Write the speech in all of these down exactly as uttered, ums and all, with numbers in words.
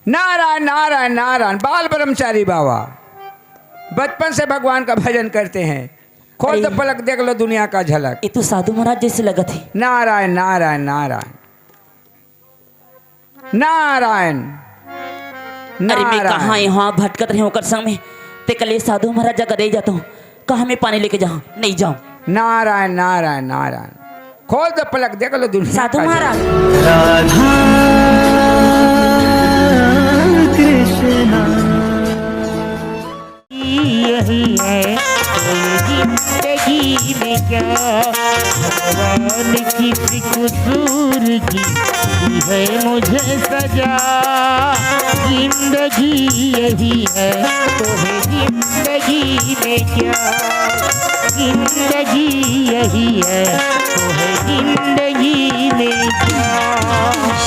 नारायण, नारायण, नारायण। बाल ब्रह्मचारी बाबा बचपन से भगवान का भजन करते हैं। खोल दो अरे। पलक, देख लो दुनिया का झलक। ये तो साधु महाराज जैसे लगत हे। नारायण, नारायण, नारायण। नारायण। अरे, मैं नारायण। कहाँ यहाँ भटकत रहे ओकर संग में? ते कले साधु महाराज जगह दे जाता हूँ। कहाँ मैं पानी लेके जाऊँ? नहीं जाऊँ। नारायण, नारायण, नारायण। खोल दो पलक, देख लो दुनिया साधु का महाराज। राधा कृष्णा। यही है तो जिंदगी में क्या, भगवान किस कसूर की दी है मुझे सजा। जिंदगी यही है तो है जिंदगी में क्या, जिंदगी यही है तो है जिंदगी में क्या।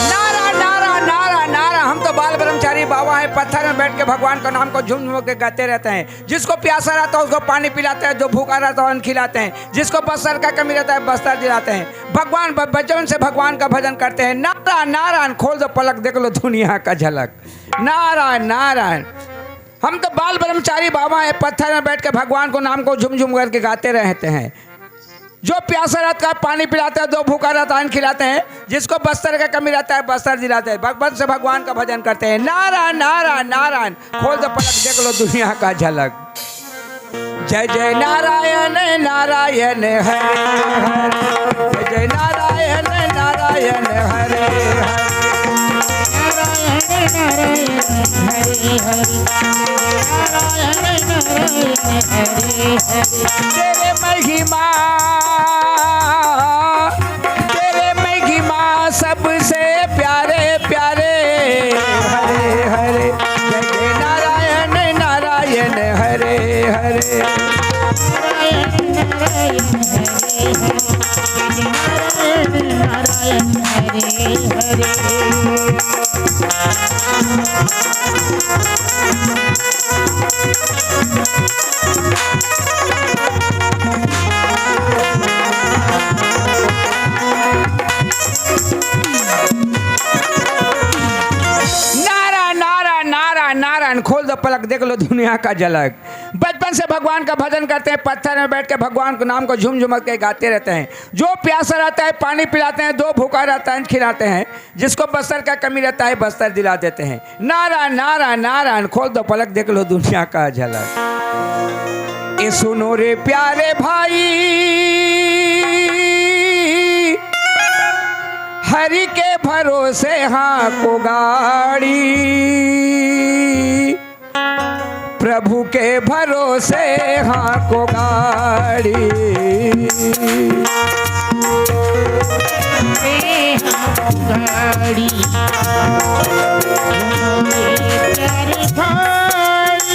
नारा, नारा, नारा, नारा। हम तो बाल ब्रह्मचारी बाबा हैं, पत्थर में बैठ के भगवान का नाम को झुमझुम के गाते रहते हैं। जिसको प्यासा रहता है उसको पानी पिलाते हैं, जो भूखा रहता है अन्न खिलाते हैं, जिसको बस्तर का कमी रहता है बस्तर दिलाते हैं। भगवान ब-, बचपन से भगवान का भजन करते हैं। नारायण, नारायण। खोल दो पलक, देख लो दुनिया का झलक। नारायण, नारायण। हम तो बाल ब्रह्मचारी बाबा हैं, पत्थर में बैठ के भगवान को नाम को झुमझुम करके गाते रहते हैं। जो प्यासा रहता है पानी पिलाते हैं, जो भूखा रहता है अन्न खिलाते हैं, जिसको बस्तर का कमी रहता है बस्तर दिलाते हैं। भगवान से भगवान का भजन करते हैं। नारायण, नारायण, नारायण। खोल दो पलक, देख लो दुनिया का झलक। जय जय नारायण, नारायण हरे हरे। जय जय नारायण, नारायण हरे हरे। नारायण नारायण हरे हरे। नारायण नारायण हरे हरे। तेरे महिमा, तेरे महिमा सबसे प्यारे प्यारे। हरे हरे। जय जय नारायण, नारायण हरे हरे। नारायण नारायण हरे हरे। नारायण नारायण हरे हरे। नारायण, नारायण, नारायण, नारायण। खोल दो पलक, देख लो दुनिया का झलक। बचपन से भगवान का भजन करते हैं, पत्थर में बैठ के भगवान के नाम को झुमझुम के गाते रहते हैं। जो प्यासा रहता है पानी पिलाते हैं, जो भूखा रहता है खिलाते हैं, जिसको बस्तर का कमी रहता है बस्तर दिला देते हैं। नारायण, नारायण, नारायण। खोल दो पलक, देख लो दुनिया का झलक। ए सुनो रे प्यारे भाई, हरि के भरोसे हाँको गाड़ी, प्रभु के भरोसे हाँको गाड़ी। गाड़ी। प्यारे भाई,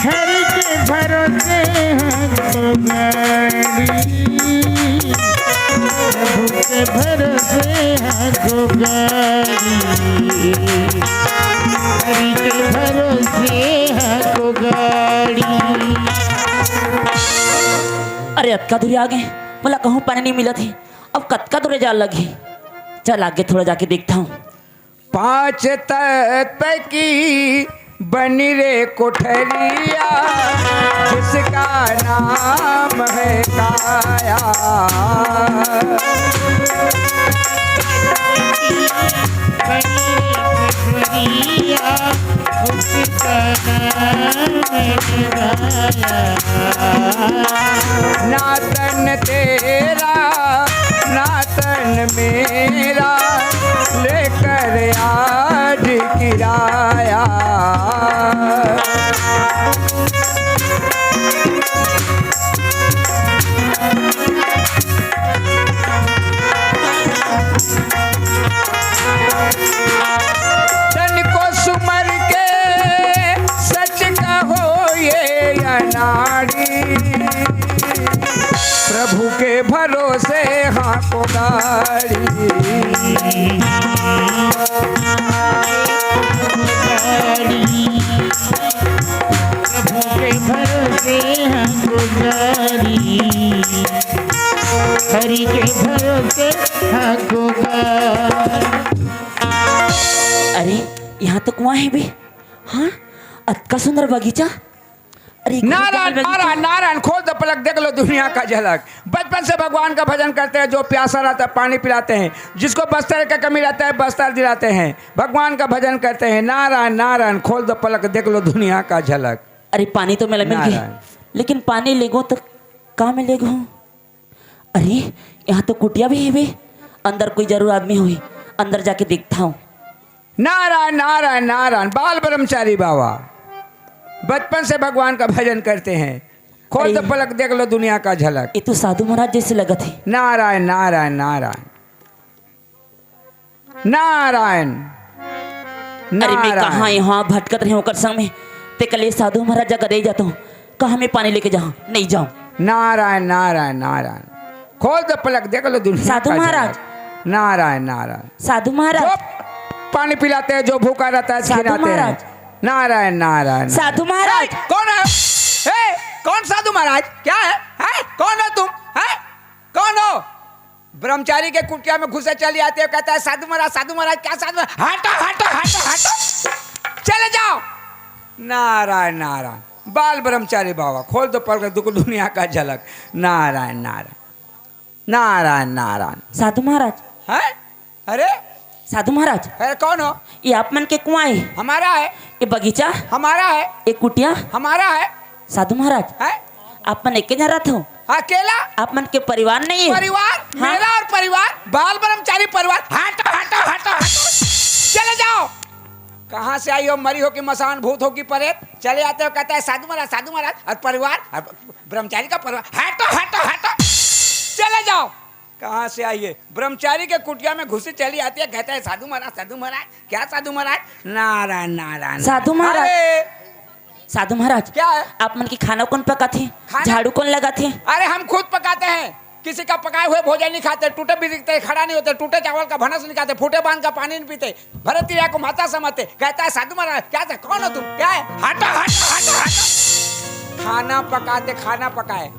हरि के भरोसे हाँको गाड़ी, प्रभु के भरोसे हाँको गाड़ी, हरि के भरोसे हाँको गाड़ी। अरे, अतका दूरी आ गे, मोला कहूँ पानी नहीं मिलत हे। अब कतका दूर जाए लगही? चल, आगे थोड़ा जाके देखता हूँ। पांच तत्व की बनी रे कोठरिया, जिसका नाम है काया। ना तन तेरा, ना तन मेरा, लेकर आज किराया। तन को सुमर के सच कहो ये अनाड़ी, प्रभु के भरोसे हाँको गाड़ी। प्रभु के भरोसे हाँको गाड़ी, हरि के भरोसे हाँको गाड़ी। अरे, यहाँ तो कुआं है बे। हाँ, अतका सुंदर बगीचा। अरे, कुआं नारायण, जंगल बगीचा। नारायण, नारायण, खोल दो पलक, देख लो दुनिया का झलक। बचपन से भगवान का भजन करते हैं, जो प्यासा रहता है पानी पिलाते हैं, जिसको बस्तर का कमी रहता है बस्तर दिलाते हैं, भगवान का भजन करते हैं। नारायण, नारायण, खोल दो पलक, देख लो दुनिया का झलक। अरे, पानी तो मैं मिल गई, नारायण। लेकिन पानी लेगो तो का में लेगो? अरे, यहाँ तो कुटिया भी है बे। अंदर कोई जरूर आदमी होही, अंदर जाके देखता हूँ। नारायण, नारायण, नारायण, बाल ब्रह्मचारी बाबा बचपन से भगवान का भजन करते हैं। खोल दो अरे। पलक, देख लो दुनिया का झलक। ये तो साधु महाराज जैसे लगत है। नारायण, नारायण, नारायण, नारायण। अरे, मैं नारायण। कहाँ यहाँ भटकत रहे ओकर संग में, ते कले साधु महाराज जगह दे जाता हूँ। कहाँ मैं पानी लेके जाऊँ? नहीं जाऊँ। नारायण, नारायण, नारायण। खोल दो पलक, देख लो दुनिया साधु का महाराज। झलक। नारायण, नारायण। साधु महाराज। जो पानी पिलाते हैं, जो भूखा रहता है, साधु खिलाते हैं। महाराज। नारायण, नारायण, नारायण। साधु महाराज। ए, कौन है? ए, कौन साधु महाराज? क्या है? हैं? कौन हो तुम? हैं? कौन हो? ब्रह्मचारी के कुटिया में घुसे चली आती है, कहता है, "साधु महाराज, साधु महाराज, क्या साधु महाराज? हटो, हटो, हटो, हटो, चले जाओ।" नारायण, नारायण, बाल ब्रह्मचारी बाबा, खोल दो पलक, दुख दुनिया का झलक। नारायण, नारायण, नारायण, नारायण। साधु महाराज। हैं? अरे? साधु महाराज। अरे, कौन हो? ये आप मन के कुआं है? हमारा है। ये बगीचा? हमारा है। ये कुटिया? हमारा है। साधु महाराज, हैं? आप मन एके जन रहत हो? अकेला? आप मन के परिवार नहीं है? परिवार? हाँ। मेरा और परिवार, बाल ब्रह्मचारी परिवार। हटो, हटो, हटो, हटो। चले जाओ। कहाँ से आई हो, मरी हो कि मसान भूत हो कि परेत? चले आते हो, कहता है, "साधु महाराज, साधु महाराज।" और परिवार, और ब्रह्मचारी का परिवार। हटो, हटो, हटो। चले जाओ। कहाँ से आई है? ब्रह्मचारी के कुटिया में घुसी चली आती है, कहता है, "साधु महाराज, साधु महाराज।" क्या साधु महाराज? नारायण, नारायण। साधु महाराज। अरे! साधु महाराज, क्या है? आप मन के खाना कौन पकाथे? खाना? झाड़ू कौन लगाथे? अरे, हम खुद पकाते हैं। किसी का पकाए हुए भोजन नहीं खाते, टूटे बिस्तर खड़ा नहीं होते, टूटे चावल का भनस नहीं खाते, फूटे बांध का पानी नहीं पीते, भरत क्रिया को माता समझते। कहता है, "साधु महाराज।" क्या था? कौन हो तुम? क्या है? हटो, हटो, हटो, हटो। खाना पकाते, खाना पकाए।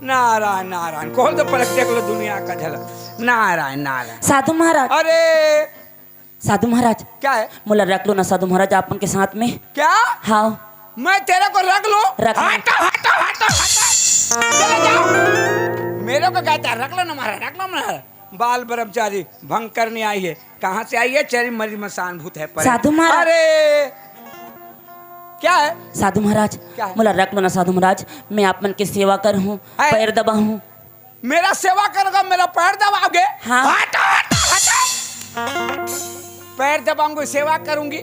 नारायण, नारायण, खोल दो पलक, देख लो दुनिया का झलक। नारायण, नारायण। साधु महाराज। अरे! साधु महाराज। क्या है? मोला रख लो ना साधु महाराज, आप मन के साथ में। क्या? हाँ। मैं तेरे को रख लूं? रख लो। हटो, हटो, हटो, हटो। चले जाओ। मेरे को कहता है, "रख लो ना महाराज, रख लो महाराज।" बाल ब्रह्मचारी भंग करने आई है। कहाँ से आई है? चरी मरी मसान भूत है पर। साधु महाराज। अरे! क्या है? साधु महाराज, क्या है? मोला रख लो ना साधु महाराज, मैं आप मन के सेवा करहूँ, है? पैर दबाहूँ। मेरा सेवा करोगा, मेरा पैर दबाओगे? हाँ। हटो, हटो, हटो। पैर दबाऊंगी, सेवा करूंगी।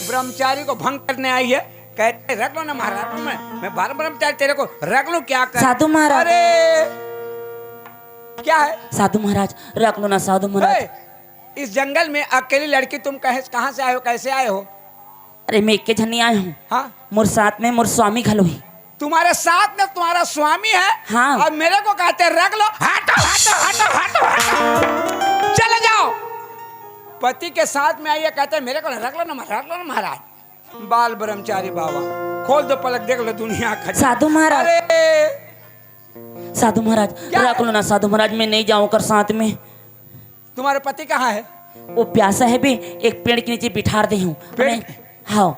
ब्रह्मचारी को भंग करने आई है। कहते, "रख लो ना महाराज, मैं, मैं बाल ब्रह्मचारी, तेरे को रख लूं क्या कर?" साधु महाराज। अरे, क्या है? साधु महाराज, रख लो ना साधु महाराज। ए, इस जंगल में अकेली लड़की तुम कहे, कहाँ से आए हो, कैसे आए हो? अरे, मैं एके झन नहीं आए हूँ। हाँ? मोर साथ में मोर स्वामी घलो है। तुम्हारे साथ में तुम्हारा स्वामी है? हाँ। और मेरे को कहते हैं, "रख लो।" हटो, हटो, हटो, हटो, हटो। चले जाओ। पति के साथ में आइए, कहते हैं, "मेरे को रख लो ना, रख लो ना महाराज।" बाल ब्रह्मचारी बाबा, खोल दो पलक, देख लो दुनिया का। साधु महाराज। अरे! साधु महाराज, क्या है? रख लो ना साधु महाराज, मैं नहीं जाऊँ ओकर साथ में। तुम्हारे पति कहाँ है? वो प्यासा है बे, एक पेड़ के नीचे बिठा दे हूँ। पेड़? मैं, हाँ।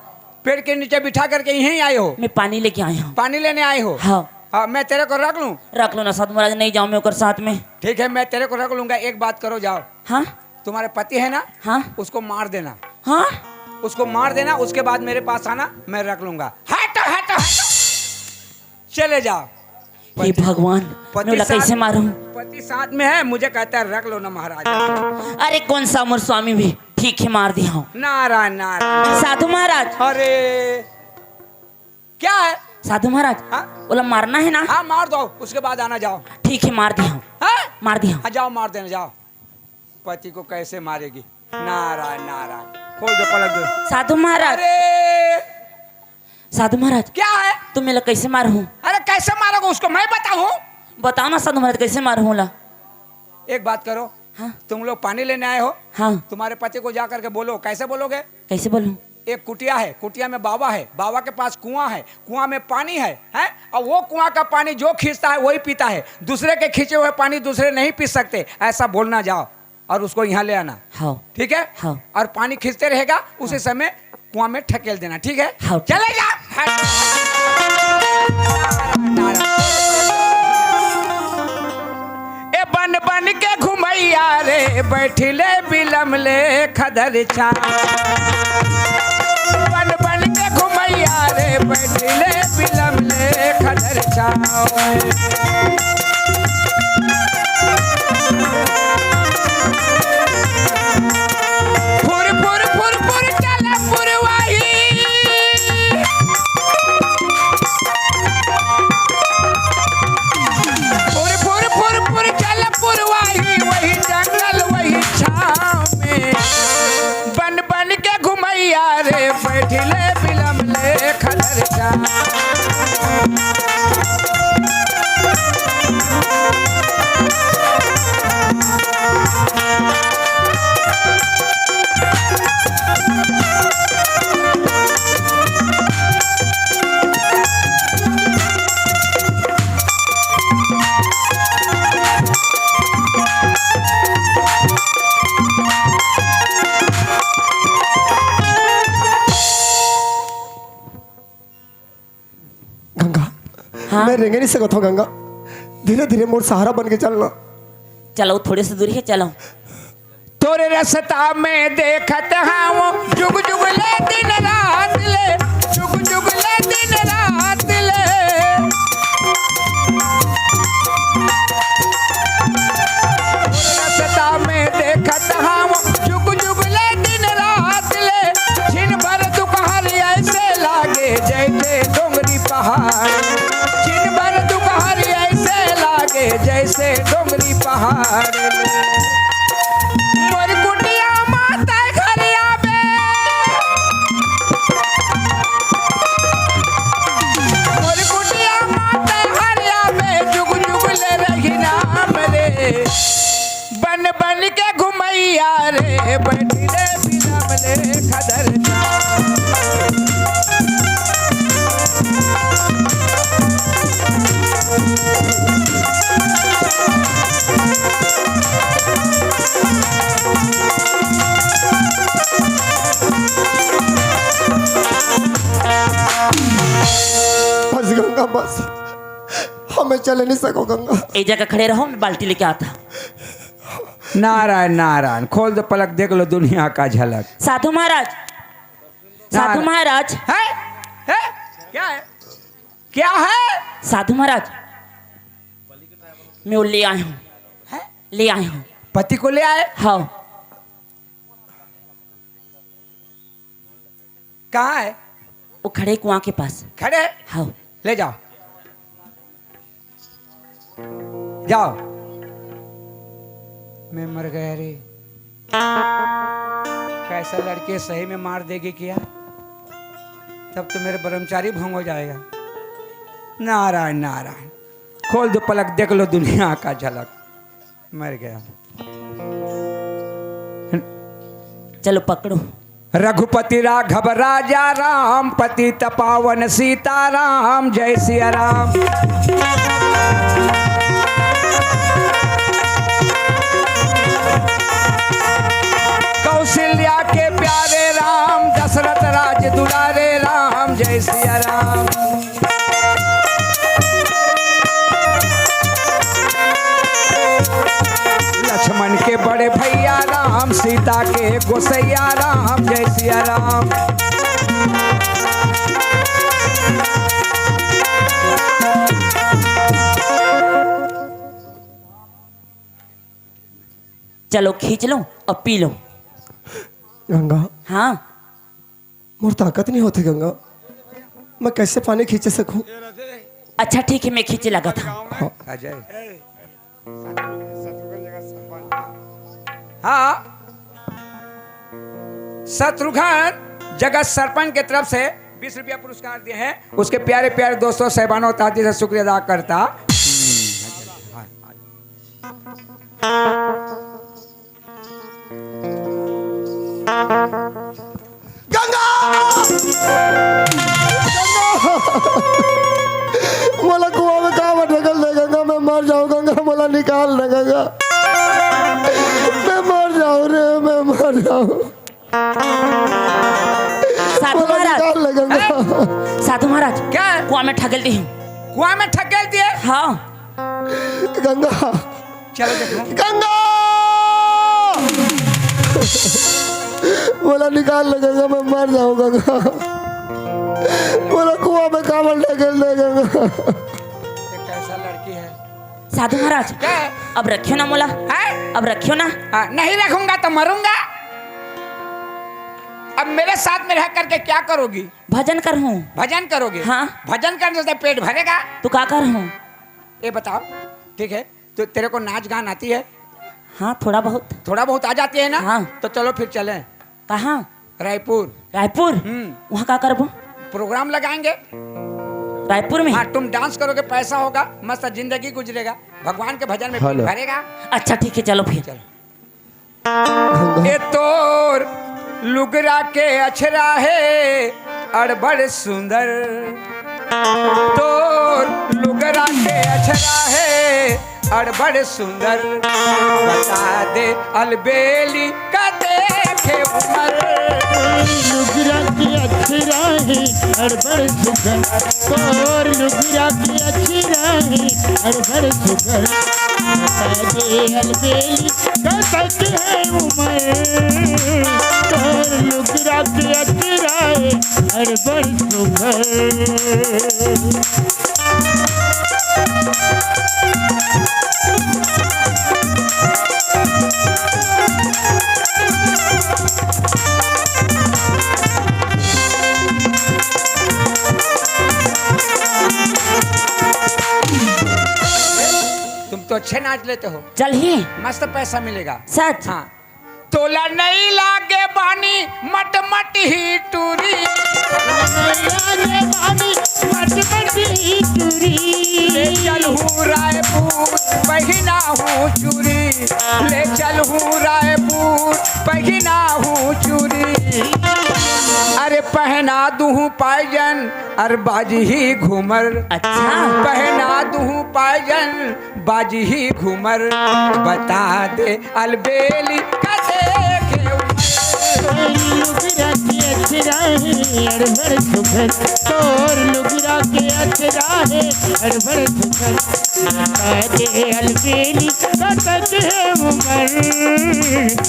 पेड़ के नीचे बिठा करके यहीं आए हो? मैं पानी लेके आए हूँ। पानी लेने आए हो? हाँ। हाँ, मैं तेरे को रख लूँ? रख लो ना साधु महाराज, नहीं जाऊँ मैं ओकर साथ में। ठीक है, मैं तेरे को रख लूंगा, एक बात करो, जाओ। हाँ? तुम्हारे पति है ना? हाँ। उसको मार देना। हाँ? उसको मार देना, उसके बाद मेरे पास आना, मैं रख लूंगा। हटो, हटो, हटो। चले जाओ। हे पति, भगवान, पति मैं ओला साथ, कैसे मारूं? पति साथ में है, मुझे कहता है, "रख लो ना महाराज।" अरे कौन सा मोर स्वामी भी? ठीक है, मार दिया हूँ। नारायण, नारायण। साधु महाराज। अरे, क्या है? साधु महाराज, हाँ? ओला मारना है ना? हाँ, मार दो, उसके बाद आना, जाओ। ठीक है, मार दिया हूँ। हाँ? मार दिया हूँ। हाँ, जाओ, मार देना, जाओ। पति को कैसे मारेगी? नारायण, नारायण। खोल दो पलक, दो। साधु महाराज। अरे! साधु महाराज। क्या है? तुम मेला कैसे मारहूँ? अरे, कैसे मारोगे, उसको मैं बताऊँ? बताओ ना साधु महाराज, कैसे मारहूँ ला? एक बात करो। हाँ। तुम लोग पानी लेने आए हो? हाँ। तुम्हारे पति को जा करके बोलो। कैसे बोलोगे? कैसे बोलूँ? एक कुटिया है, कुटिया में बाबा है, बाबा के पास कुआं है, कुआं में पानी है, हैं? और वो कुआं का पानी जो खींचता है, वही पीता है। दूसरे के खींचे हुए पानी दूसरे नहीं पी सकते, ऐसा बोलना। जाओ। और उसको यहाँ ले आना। हाँ। ठीक है? हाँ। और पानी खींचते रहेगा, उसी समय कुआं में ढकेल देना, ठीक है? हाँ। चले जा। ए बन बन के घुमैया रे, बैठिले बिलम ले खदर छाँव। बन बन के घुमैया रे, बैठिले बिलम ले खदर छाँव। फुर फुर फुर फुर चल पुरवाही। फुर फुर फुर फुर चल पुरवाही, वही जंगल वही छाँव में। बन बन के घुमैया रे, बैठिले बिलम ले खदर छाँव। गंगा, हाँ? मैं रेंगे नहीं सकत हूँ गंगा। धीरे धीरे मोर सहारा बन के चलना। चलो, थोड़े से दूर है, चलो। तोरे रस्ता में देखत हँव जुग जुग ले दिन रात ले, जुग जुग ले दिन रात ले। रस्ता में देखत हँव जुग जुग ले दिन रात ले। छिन भर दुपहर ऐसे लागे जैसे डोंगरी पहाड़। छिन भर दुपहर ऐसे लागे जैसे डोंगरी पहाड़। मोर कुटिया माता घर आवे। मोर कुटिया माता घर आवे, जुग जुग ले रही नाम रे। बन बन के घुमैया रे, बैठिले बिलम ले खदर छाँव। बस गंगा बस, हमें चले नहीं सको गंगा। ए जगह खड़े रहो, मैं बाल्टी लेके आता। नारायण नारायण, खोल दो पलक, देख लो दुनिया का झलक। साधु महाराज, साधु नारायण। महाराज। है? है? क्या है? क्या है? साधु महाराज, मैं वो ले आया हूँ। है? ले आया हूँ। पति को ले आए? हाँ। कहाँ है? वो खड़े कुआं के पास। खड़े? हाँ। ले जाओ, जाओ। मैं मर गया रे। कैसा लड़के सही में मार देगी क्या? तब तो मेरे ब्रह्मचारी भंग हो जाएगा। नारायण नारायण, खोल दो पलक, देख लो दुनिया का झलक। मर गया। चलो पकड़ो। रघुपति राघव राजा राम, पतित पावन सीताराम, जय सिया राम। कौशल्या के प्यारे राम, दशरथ राज दुलारे राम, जय सिया राम। लक्ष्मण के बड़े भैया राम, सीता के गोसैया राम, जय सिया राम। चलो खींच लो और पी लो। गंगा। हाँ। मोर ताकत नहीं होती गंगा, मैं कैसे पानी खींच सकूं? अच्छा ठीक है, मैं खींचे लगा था। हाँ। अजय। हाँ, शत्रुघ्न जगत सरपंच के तरफ से बीस रुपया पुरस्कार दिए हैं। उसके प्यारे प्यारे दोस्तों, साहिबानों, ताती से शुक्रिया अदा करता। गंगा! गंगा! मोला कुआं में काबर ढकेल दे गंगा, मैं मर जाऊं गंगा, मोला निकाल दे गंगा, मैं मर साधु महाराज, क्या? कुआं में ढकेल दिए। कुआं में ढकेल दिए? हाँ। गंगा। चलो देखो। गंगा, मोला निकाल ले गंगा, मैं मर जाऊं गंगा, मोला कुआं में काबर ढकेल दे गंगा। ये कैसा लड़की है? साधु महाराज, क्या? अब रखियो ना मोला। हैं? अब रखियो ना। हाँ, नहीं रखूंगा तो मरूंगा। अब मेरे साथ में रह करके क्या करोगी? भजन करहूँ। भजन करोगे? हाँ। भजन करने से पेट भरेगा? तो का करहूँ? ये बताओ, ठीक है, तो तेरे को नाच गान आती है? हाँ, थोड़ा बहुत। थोड़ा बहुत आ जाती है ना? हाँ। तो चलो फिर चलें। कहाँ? रायपुर। रायपुर? हम्म। वहाँ का करबो? प्रोग्राम लगाएंगे। रायपुर में? हाँ, तुम डांस करोगे, पैसा होगा, मस्त जिंदगी गुजरेगा, भगवान के भजन में पेट भरेगा। अच्छा, ठीक है, चलो फिर। चलो। ए तोर लुगरा के अछरा हे अड़बड़ सुंदर, तोर लुगरा के अछरा हे अड़बड़ सुंदर, बता दे अलबेली का देखे उमर। लुगरा के अछरा हे अड़बड़ सुंदर, तोर लुगरा के अछरा हे अड़बड़ सुंदर, बता दे अलबेली कतक हे उमर, तोर लुगरा के अछरा हे अड़बड़ सुघर। तुम तो अच्छे नाच लेते हो। चल ही। मस्त पैसा मिलेगा। सच? हाँ। तोला नहीं लागे बानी मटमट ही टूरी। नहीं लागे बानी मटमट ही टूरी। ले चल हूँ रायपुर, पहिना हूँ चूरी। ले चल हूँ रायपुर, पहिना हूँ चूरी। अरे पहना दूँ पायजन, अर बाजी ही घूमर। अच्छा। पहना दूँ पायजन, बाजी ही घूमर, बता दे अलबेली का देखे उमर। लुगरा के अछरा हे अड़बड़ सुघर, तोर लुगरा के अछरा हे अड़बड़ सुघर, बता दे अलबेली कतक हे उमर,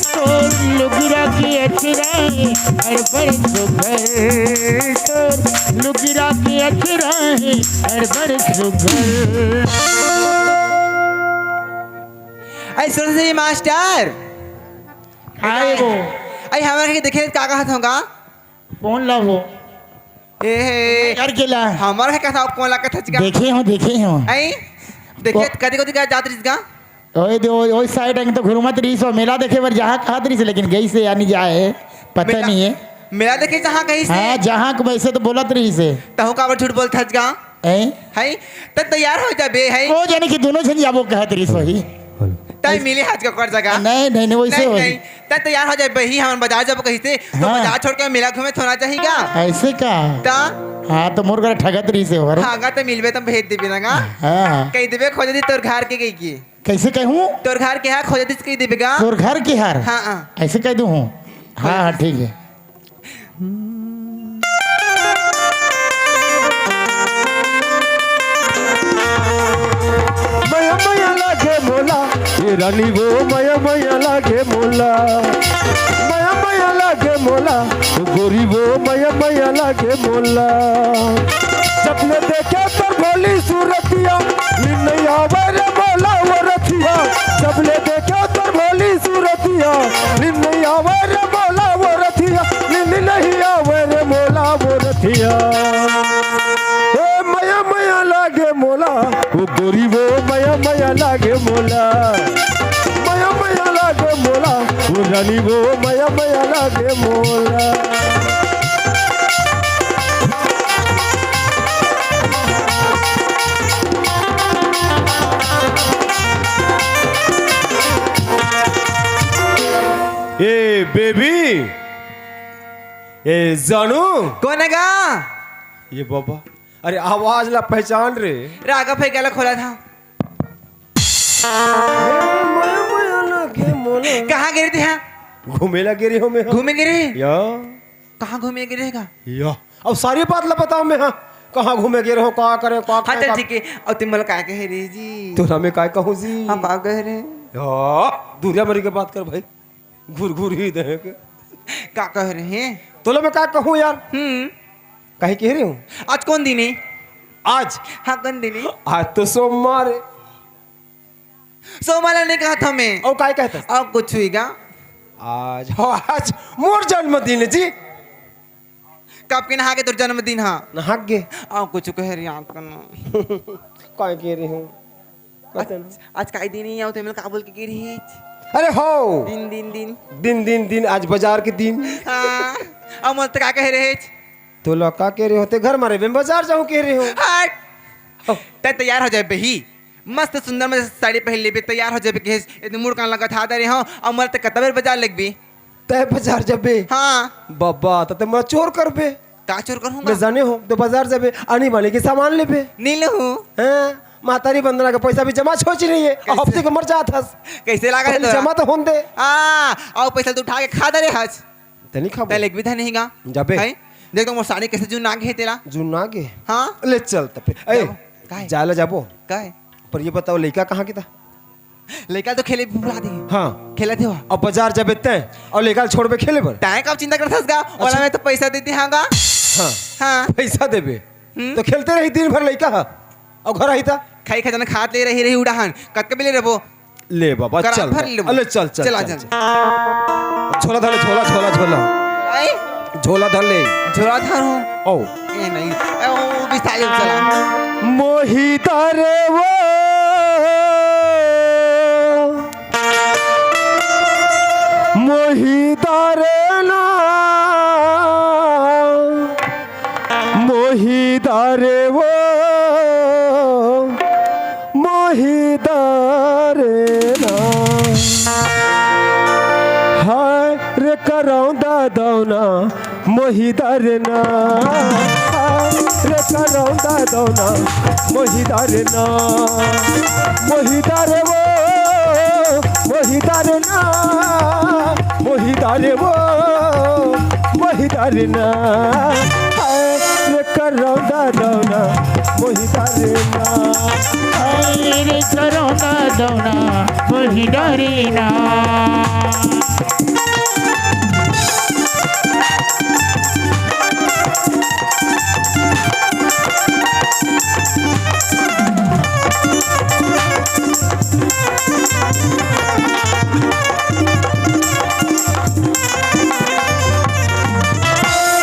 तोर लुगरा के अछरा हे अड़बड़ सुघर, तोर लुगरा के अछरा हे अड़बड़ सुघर। अरे सुन सही मास्टर। आए वो। अरे हमारे के देखे का कहत होगा? कौन ला वो? ए हे। यार के ला? हमारे के कथा कौन ला कथा चिका? देखे हो, देखे हो। आई? देखे वो कदी कदी का जात रिस का? ओए दे, ओए, ओए साइड अंग तो घुरमत रहिस हो, मेला देखे बर जहाँ कहत रहिस, लेकिन गई से या नहीं जाए, पता मेला, नहीं है। मेला देखे जहाँ कहीं से? हाँ, जहाँ को वैसे तो बोलत रहिस हे। तहु काबर झूठ बोलत हस गा? हैं? हैं? तब तैयार हो जाबे, हैं? वो जाने कि दोनों झन जाबो कहत रहिस होही। तब मिले हस का कर जगह? नहीं, नहीं, नहीं, वैसे नहीं, होही। नहीं। तब तैयार हो जाबे, ही हमन बाजार जाबो कहिस हे, तो हाँ। बाजार छोड़ के मेला घूमे थोड़ा चाहिए क्या? ऐसे का? ता? हाँ, तो मोर घर ठगत रहिस हे, और? हाँ, गा तो मिलबे, तब भेज देबे ना गा। हाँ। कह देबे, खोज दी तोर घर के गई की। कैसे कहूँ? तोर घर के हर खोज दिस कह देबे गा। तोर घर के हर? हाँ, हाँ। ऐसे कह दूँ हूँ? हाँ, हाँ, ठीक है। मया मया लागे मोला, ए रानी वो मया मया लागे मोला। मया मया लागे मोला, ओ गोरी वो मया मया लागे मोला। जब ले देखे तोर भोली सूरतिया, नींद नहीं आवे रे मोला वो रतिया। जब ले देखे तोर भोली सूरतिया, नींद नहीं आवे रे मोला वो रतिया, नींद नहीं आवे रे मोला वो रतिया। ए मया मया लागे मोला, वो गोरी वो मया मया लागे मोला। मया मया लागे मोला, वो रानी वो मया मया लागे मोला। ए बेबी, ए जानू। कौन है गा? ये बाबा, अरे आवाज ला पहचान रे। रागा फेंक ला खोला था। कहाँ गिरी थी हाँ? घूमे ला गिरी हो मैं हाँ। घूमे गिरी? या। कहाँ घूमे गिरी रहेगा? या। अब सारी बात ला बताओ मैं हाँ। कहाँ घूमे गे रहो, का करे, का हाँ, करे, चल का ठीक है। अउ तुम मोला का कहे रहे जी? तोला मैं काय कहूँ जी? हाँ, का कहे रहे? हाँ, दूरिया मरी के बात कर भाई, घुर घुर ही दे के। का कहे रहे? तोला मैं का कहूँ यार? हम्म। काहे कहे रहे हूँ? आज कौन दिन है? आज? हाँ, कौन दिन है? आज तो सोमवार है। सोमवार ला नहीं कहा था मैं। ओ, काय कहता? अब कुछ हुई गा? आज, हो, आज मोर जन्मदिन है जी। कब के नहा के तोर जन्मदिन हा? नहा के। अब कुछ कहे रहे याद करना। काय कहे रहे हूँ? आज, आज काय दिन है? आओ, तो मैं का बोल के गिरी है? अरे हो। दिन, दिन, दिन। दिन, दिन, दिन, आज बाजार के दिन। हाँ। अब मोला तो का कहे रहे? तोला का कहे रहे हों? ते घर मारे, मैं बाजार जाऊँ कहे रहे हूँ। हट। ओ। तैं तैयार हो जाबे ही। मस्त सुंदर मस्त साड़ी पहन लेबे, तैयार हो जाबे कहेस। इतने मुड़ कान लगा था दे रहे हो, और मोला ते कतबेर बाजार लगबे। तैं बाजार जाबे? हाँ। बाबा, त ते मोला चोर करबे। का चोर करूँगा? मैं जाने हो, ते बाजार जाबे, आनी बानी के सामान लेबे। नहीं लूँ। हैं? मातारी वंदना के पैसा भी जमा छोची नहीं है। कैसे? हफ्ते के मर जात हस। कैसे लागा है तोरा? जमा तो होन दे। हाँ, और पैसा तो उठा के खा दे रहे हस। ते नहीं खाबो। ते लेक भी था नहीं गा। जाबे। हैं? देख तो मोर साड़ी कैसे जुन्ना गे हे तेला। जुन्ना गे? हाँ। ले चल त फिर। ए, जाबो। काहे? जाय ला जाबो। काहे? पर ये बताओ, लइका कहाँ के था? लइका तो खेले भी बुला दे। हाँ। खेला थे वहाँ। अब बाजार जाबे तैं, और लइका छोड़बे खेले बर? तैं कब चिंता करत हस गा? अच्छा। ओला मैं तो पैसा देते हाँ गा। हाँ। हाँ। पैसा देबे? हम्म। तो खेलते रही दिन भर लइका हा। और घर आई था? खाई खजाना खात ले रही, रही उड़ाहन। कतका बेले रहबो? ले बाबा, करा चल। भर ले। अले चल, चल, चला, चल, चल। चल। झोला धर ले, झोला, झोला, झोला। आई? झोला धर ले। झोला धर हूँ। ओ। ए नहीं। ए, ओ, बिस्तार ले चला। मोहिता रे वो। मोहिता रे ना। मोहिदा रे वो, मोहिदा रे ना। हाय रे करौंदा दौना, मोहिदा रे ना। हाय रे करौंदा दौना, मोहिदा रे ना। मोहिदा रे वो, मोहिदा रे ना। मोहिदा रे वो, मोहिदा रे ना। हाय रे करौंदा दौना, मोहिदा रे ना। हाय रे करौंदा दौना, मोहिदा रे ना।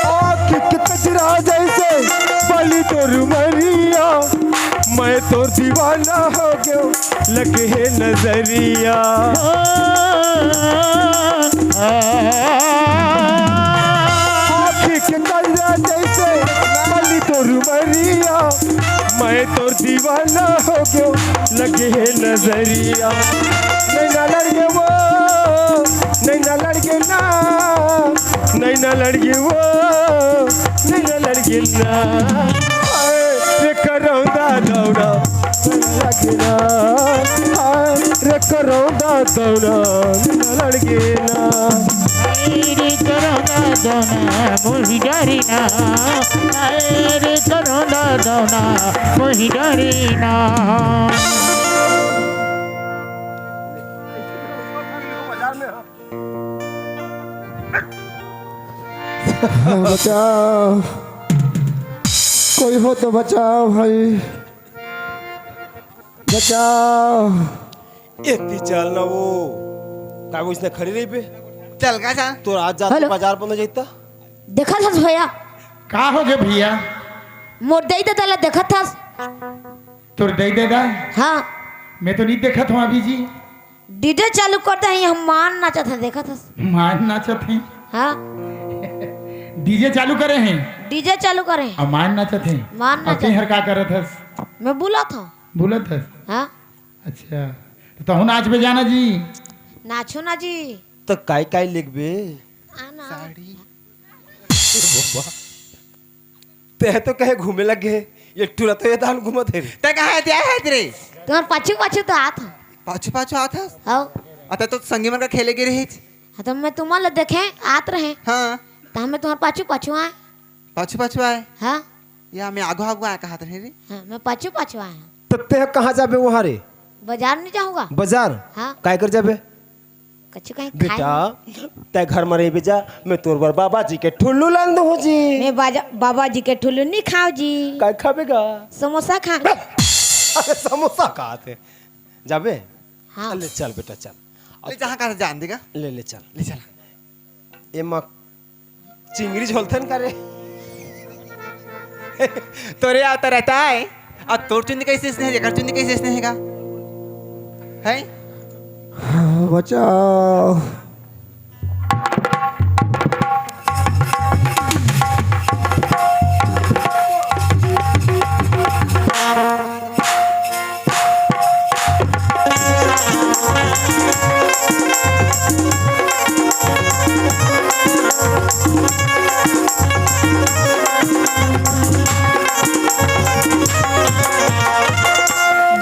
आँख के कजरा जैसे बाली तोर मरिया, मैं तोर दीवाना हो गयो, लगे है नजरिया। आँख के कजरा जैसे बाली तोर मरिया, मैं तोर दीवाना हो गयो, लगे है नजरिया। नैना लड़ गे वो, नैना लड़ गे ना, नैना लड़ गे वो, नैना लड़ गे ना। हाय रे करौंदा दौना, नैना लड़ गे ना। हाय रे करौंदा दौना, नैना लड़ गे ना। रे करौंदा दौना मोहि डरे ना, रे करौंदा दौना मोहि डरे ना। बचाओ, कोई हो तो बचाओ भाई। बचाओ। एती चल ना वो। का वो इसने खड़ी रही बे? चल का जा? तो आज जात हलो। बाजार बंद हो जाता। देखत हस भैया? का हो गे भैया? मोर दई ददा ला देखत हस? तोर दई ददा? हाँ। मैं तो नहीं देखत हूँ अभी जी। डीजे चालू कर दे, हम मान नाचत है, देखत हस? मान नाचत है? हाँ। डीजे चालू करे हैं? डीजे चालू करे हैं। और मान नाचत है? मान और नाचत। हर का करत हस? मैं बुलत हूँ। बुलत हस? हाँ। अच्छा, तो तहु नाचबे जाना जी? नाचो ना जी। तो काय काय लेगबे? आना। साड़ी। बाबा, ते तो कहे घूमे लग गए, ये टूरा तो ये दान घूमत है रे। ते कहाँ है, ते आए है तेरे? तुम्हारे पाछू पाछू तो आत हूँ। पाछू पाछू आत हस? हाँ। अतः तो संगी मन का खेले गे रही। हाँ, तो मैं तुम्हारे देखे आत रहे। हाँ। तो हमें तुम्हारे पाछू पाछू आए। पाछू पाछू आए? हाँ। या मैं आगू आगू आया कहा थे रे। हाँ, मैं पाछू पाछू आया हूँ। तो ते कहाँ जाबे वहाँ रे? बाजार नहीं जाऊंगा। बाजार? हाँ। काय कर जाबे? कछु कहीं बेटा, खाए। तै घर में रहिबे जा, मैं तोर बर बाबा जी के ठुल्लू लान दूँ जी। मैं बाजा-, बाबा जी के ठुल्लू नहीं खाओ जी। काय खाबे गा? समोसा खा। अरे समोसा खात हे। जाबे? हाँ। ले चल बेटा, चल। ले जहाँ कहा जान देगा। ले, ले चल। ले चल। एमा चिंगरी झोलथन का रे? तोरे आता रहता है। अब तोर चुंदी कैसे इसने है, एकर चुंदी कैसे इसने हैगा? हैं? बचाओ।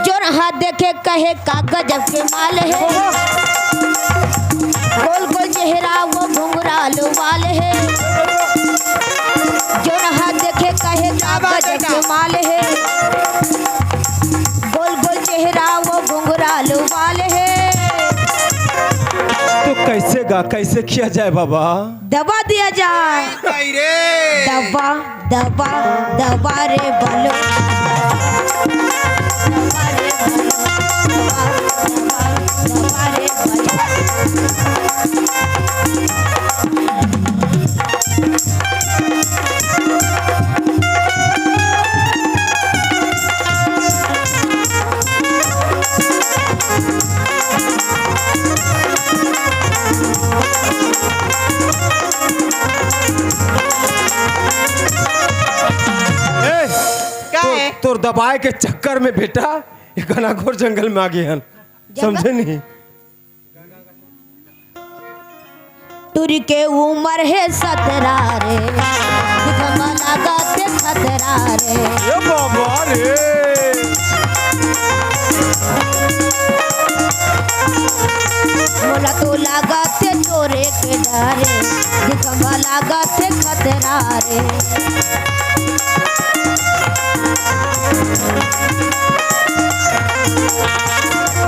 जोरहा देखे कहे का गजब के माल है, गोल गोल चेहरा वो घुंघराल वाल है। जोरहा देखे कहे का गजब के माल है, गोल गोल चेहरा वो घुंघराल वाल है। तो कैसे गा, कैसे किया जाए बाबा? दबा दिया जाए। नहीं रे। दबा, दबा, दबा रे बलू। दबा रे बलू। दबा, दबा, दबा रे बलू। ए, का तोर, है? तोर दबाए के चक्कर में बेटा, ये घनाघोर जंगल में आ गए हन। जंगल? समझे नहीं? टुरी के उमर हे सतरा रे, दिखमा लागत खतरा रे। ए बाबा रे। मोला तो लागत चोरे के डरे, दिखमा लागत खतरा रे।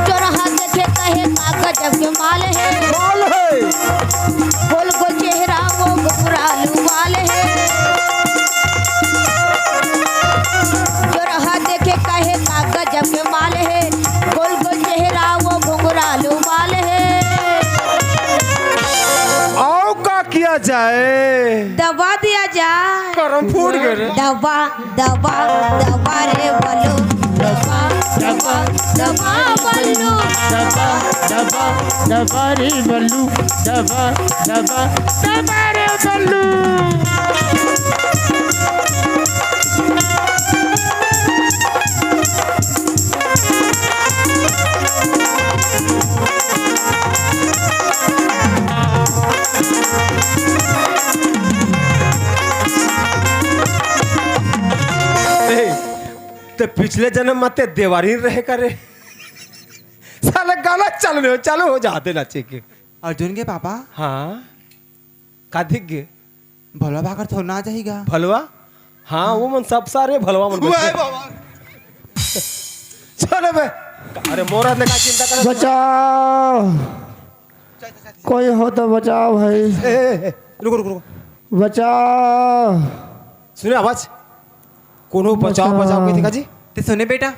जोरहा देखे कहे का गजब के माल है। माल है। गोल गोल चेहरा वो घुंघरालू वाल है। जोरहा देखे कहे का गजब के माल है। गोल गोल चेहरा वो घुंघरालू वाल है। आओ का किया जाए? दबा दिया जाए। करम फूट गए रे। दबा, दबा, दबा रे बलू। दबा, दबा, दबा बलू। दबा, दबा, दबा रे बलू। दबा, दबा, दबा रे बलू। ए, ते पिछले जन्म म ते देवारी रहे का रे? साला गाना चालू नहीं हो, चालू हो जाते नाचे के। अर्जुन के पापा? हाँ। का दिख गे? भलवा भाकर थोड़ा ना जाही गा। भलवा? हाँ, वो मन सब सारे भलवा मन वाह बैठे। बाबा। चलो बे। अरे मोरा ने का चिंता कर? बचाओ। कोई हो तो बचाओ भाई। ए, ए, ए, रुको, रुको, रुको। बचाओ। सुने आवाज? कोनो बचाओ, बचाओ। बचाओ कहिथे का जी? ते सुने बेटा?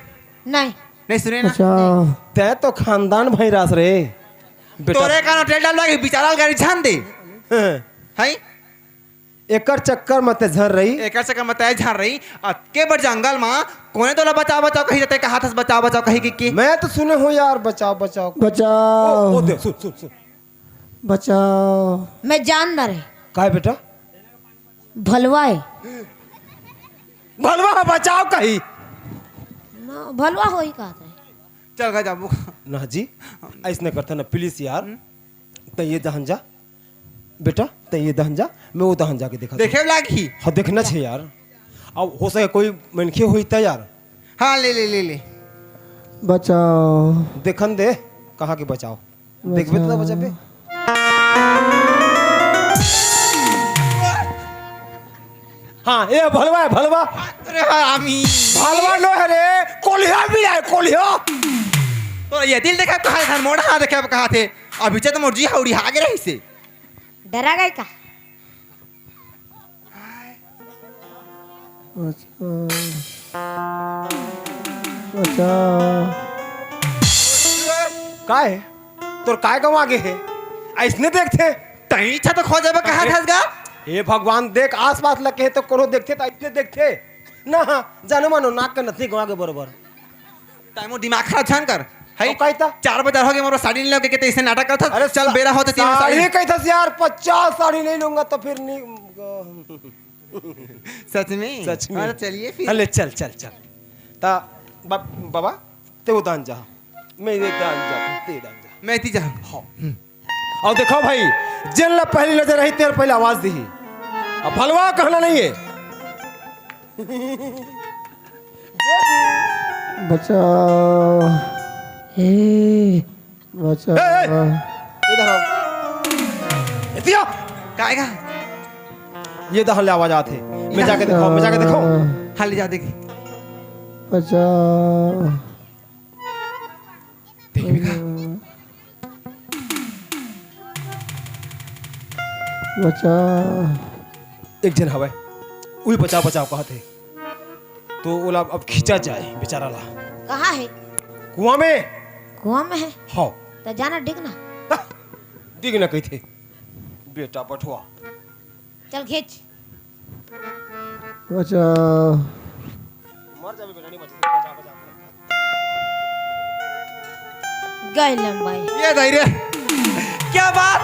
नहीं। नहीं सुने ना? बचाओ। तै तो खानदान भैरास रे। बेटा। तोरे कान तेल डालवा के बिचारा गाड़ी छान दे। हैं। हैं? एकर चक्कर म तै झर रही। एकर चक्कर म तै झर रही। अतके बड़ जंगल म कोने तोला बचाओ, बचाओ कही, तै का हाथ से बचाओ, बचाओ कही कि, कि? मैं तो सुने हूँ यार, बचाओ, बचाओ। बचाओ। ओ, ओ, दे, सुन, सुन, सुन। बचाओ। मैं जान ना रहे। काय बेटा? भलवा है। भलवा है, बचाओ कही। ना, भलवा होई का तै? चल गा जाबो। ना जी, ऐसने करता ना, please यार। हम्म। तै ये दहन जा। बेटा, तै ये दहन जा, मैं वो दहन जाके देखा देखे लागी। हाँ, देखना छे यार। अब हो सके कोई मनखे होई त यार। हाँ, ले, ले, ले, ले। बचाओ। देखन दे, कहाँ के बचाओ। देखबे त बचाओ। बचाबे। हाँ, ए भलवा हे, भलवा। अरे हरामी। भलवा नो हे रे, कोलिहा भी आय, कोलिहा। तो ये दिल देखे कहा था, मोड़ा हाथ देखे कहा थे। अभी तो मोर जी हौड़ी हागे रही से। डरा गए का? अच्छा। अच्छा। काय? तोर काय गंवा गे हे? अइसने देखथे? तहीं इच्छा तो खो जाबे कहा अरे, था गा? हे भगवान, देख आसपास लगे हे तो कोनो देखथे त अइसने देखथे। ना, जानो मानो नाक के नथनी गंवा गे बरोबर। ताई मोर दिमाग खराब झन कर। हई? अउ काई ता? चार बजे हो गे, मोर साड़ी नहीं लगे के ते इसे नाटक करत हस। अरे चल, सा-, बेरा होत हे, तीन साड़ी साड़ी। कही था यार, पचास साड़ी नहीं लूंगा तो फिर नहीं। सच में? सच में। अरे चलिए फिर। अरे चल, चल, चल। ता बा-, बाबा, ते वो दान जा। मैं ये दान जा, ते दान जा। मैं ती जा। हाँ। अउ देखो भाई, जेन ला पहली नजर रही, तेरे पहले आवाज दी। अब भलवा कहना नहीं है। बचा। ए। बचा। ए, ए, इधर आओ। इतिया। काय का? ये दहल आवाज आथे। मैं जाके देखो, मैं जाके देखो। हाँ, ले जा देखी। बचा। देखबे का? बचा। एक झन हवय, उही बचाओ, बचाओ कहत हे। तो ओला अब खींचा जाए बेचारा ला। कहाँ हे? कुआं में। कुआं में हे? हाँ। त जाना डिग ना। डिग ना कहिथे। बेटा बठवा। चल खींच। बचा। मर जाबे बेटा, नहीं बचा, बचा, बचा। गए लंबाई। ये दाई रे। क्या बात?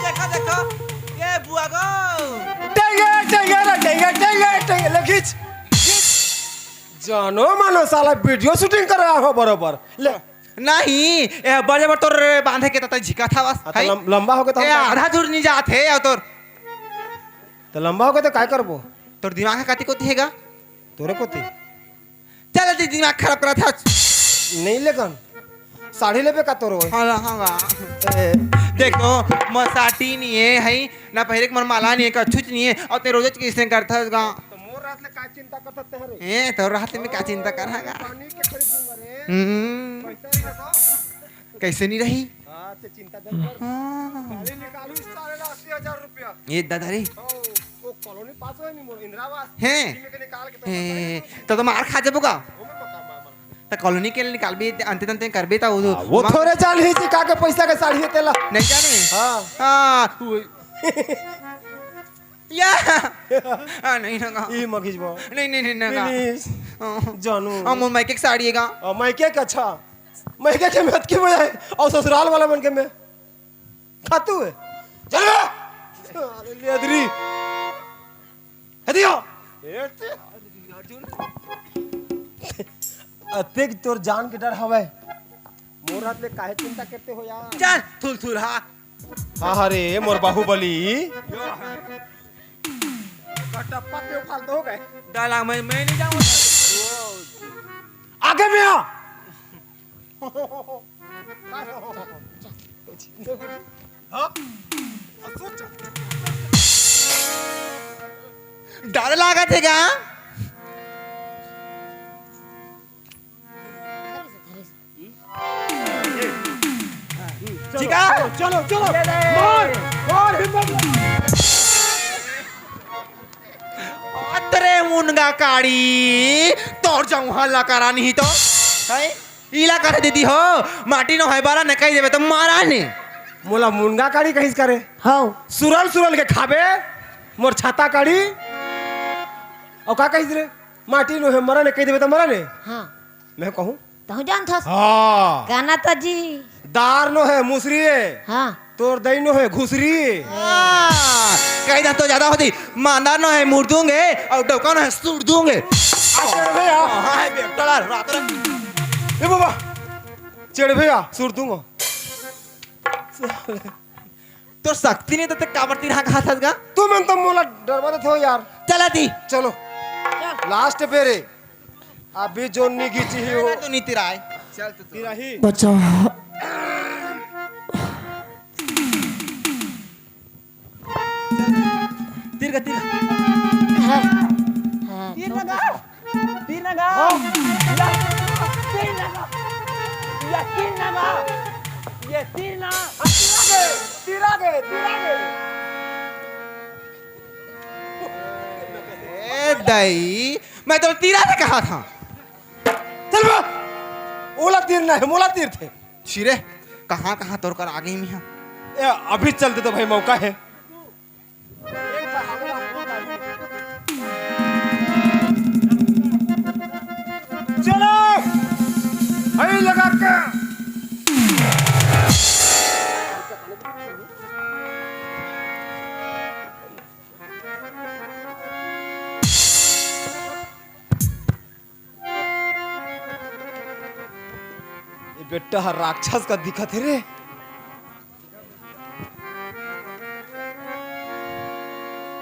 देखो, देखो। ये बुआ गो। टेंगे, टेंगे रे, टेंगे, टेंगे, टेंगे। ले खींच। खींच। जानो मानो साला video shooting कर रहा हो बरोबर। ले। नहीं, ए, बड़े बड़ तोर बांधे के त झिका था बस, हाँ, तो हई? लम-, लंबा हो के तो ए, हम आधा दूर नहीं जात हे, अउ तोर तो लंबा हो के तो काय करबो? तोर दिमाग ह काती कोती हे गा? तोरे कोती। चल, दी दिमाग खराब करत हस। नहीं लेकन, साड़ी लेबे का तोर होय? हाँ, हाँ, हाँ। ए। देखो, मोर साड़ी नहीं हे, हई, ना पहिरे के मोर माला नहीं हे, कछुच नहीं हे, अउ ते रोजेच कइसे करत हस गा? तो मोर रात ले काय चिंता करत हस तेहरे? ए, तोर रात में का चिंता करहा गा? पानी के खरीद दूंगा रे। हम्म। पैसा नहीं रखो। कइसे नहीं रही? हाँ, ते चिंता झन कर। हाँ। काली निकालू इस साले ला अस्सी हजार रुपया। ये दादा रे। ओ, ओ कॉलोनी पास होय नहीं मोर इंदिरा आवास। हैं? इसी में के निकाल के तो हे, बताइए। तो, तो मार खा जाबो का? ओ मैं पक्का मार, मार। त कॉलोनी के निकालबे, अंते तंते करबे त वो हाँ, वो मार थोरे जान ही जी का के पैसा के साड़ी हे तेला। नहीं जाने? हाँ। हाँ, वो या। हाँ, नहीं ना गा। ई मखिजबा। नहीं, नहीं, नहीं ना गा। Please। हाँ। जानू। हाँ, मोर मायके के साड़ी हे गा। आ, मायके के अच्छा। मायके के में अतकी मजा हे। अउ ससुराल वाला मन के में। खातू हे। चल बे। अरे लेदरी। हे दियो। अतेक तोर जान के डर हवय। मोर हाथ ले काहे चिंता करते हो यार? चल, थुल थुल हा। हाँ, हाँ रे, मोर बाहुबली। कटप्पा के फालतू हो गए। डाला मैं, मैं नहीं जाऊँ। आगे में आ। हाँ? डर लागत हे का? चिका? चलो, चलो, चलो। ये ले। मार, मार, हिम्मत। अतरे मुनगा काड़ी, तोर जाऊं हल्ला करा नहीं तो। हैं? इला कथे दीदी हो, माटी नो है बारा ने कही देबे तो मारा ने। मोला मुनगा काड़ी कहिस करे? हौ। सुरल सुरल के खाबे, मोर छाता काड़ी। अउ का कहिस रे? माटी नो है मरा ने कही देबे तो मरा ने। हाँ। मैं कहूँ? तहूँ जानथस? हाँ। गाना त जी। दार नो है मुसरी ए। हाँ। तोर दई नो है घुसरी ए। हाँ। कही दा तो ज्यादा होती। मांदार नो है मुड़ दूंगे अउ डौका नो है सुड़ दूंगे। आ, चढ़ बे आ। हाँ, है बे, टला, रात रे। ए बाबा, चढ़ बे आ, सुड़ दूंगा। तोर शक्ति नहीं तो ते काबर तिरहा कहा था गा? तुमन तो मोला डरवा देत हो यार। चला दी। चलो। चल। Last बेरे। अभी जो निगी चाहिए हो। तो नहीं तिराए। चल तो, तो। तिराही। बचा। तिर का, तिर। तीर लगा, तीर लगा। हाँ। या, तीर लगा। या, तीर लगा। ये तीर ना। तीर आ गए, तीर आ गए, तीर आ गए। ए दाई, मैं तो तीरा से कहा था। चल बा। ओला तीर ना है, मोला तीर थे। शिरे, कहाँ कहाँ तोर कर आगे में है। ए, अभी चल दे तो भाई, मौका है। चलो, हई लगा के। ये बेटा ह राक्षस का दिखत हे रे।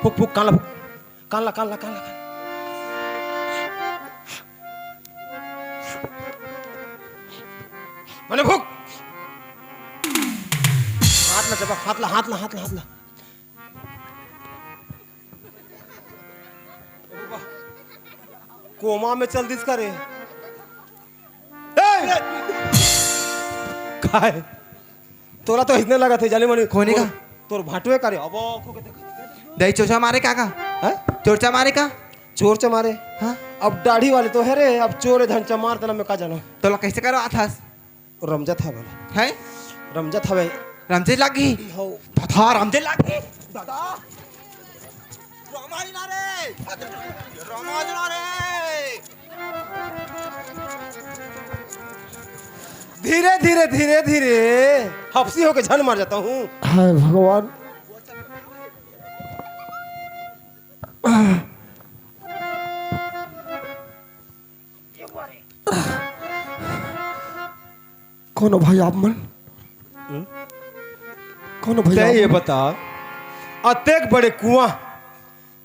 फुक फुक, कान ला फुक। कान ला, कान ला, कान ला, कान ला। मने फुक। हाथ ला चबा, हाथ ला, हाथ ला, हाथ ला, हाथ ला। कोमा में चल दिस का रे? ए! काय? तोला तो इसने लगा थे जाने मने। कोने का? तोर, तोर भाटुए का रे? अब आँखों के देख। दही चोचा मारे का का? हैं? चोरचा मारे का? चोरचा मारे? हाँ? अब दाढ़ी वाले तो है रे, अब चोर है धन चमार तना मैं का जाना। तोला कैसे करवा था? रमजत हवय। हैं? रमजत हवय। रमजे लागी? हौ। तथा रमजे लागी? दादा! रमाज ना रे! रमाज ना रे! धीरे, धीरे, धीरे, धीरे। हफ्सी होके झन मर जाता हूँ। हाय भगवान। कौन हो भाई आप मन? हम्म? कौन हो भाई तै आप ये मन? बता, अतेक बड़े कुआं,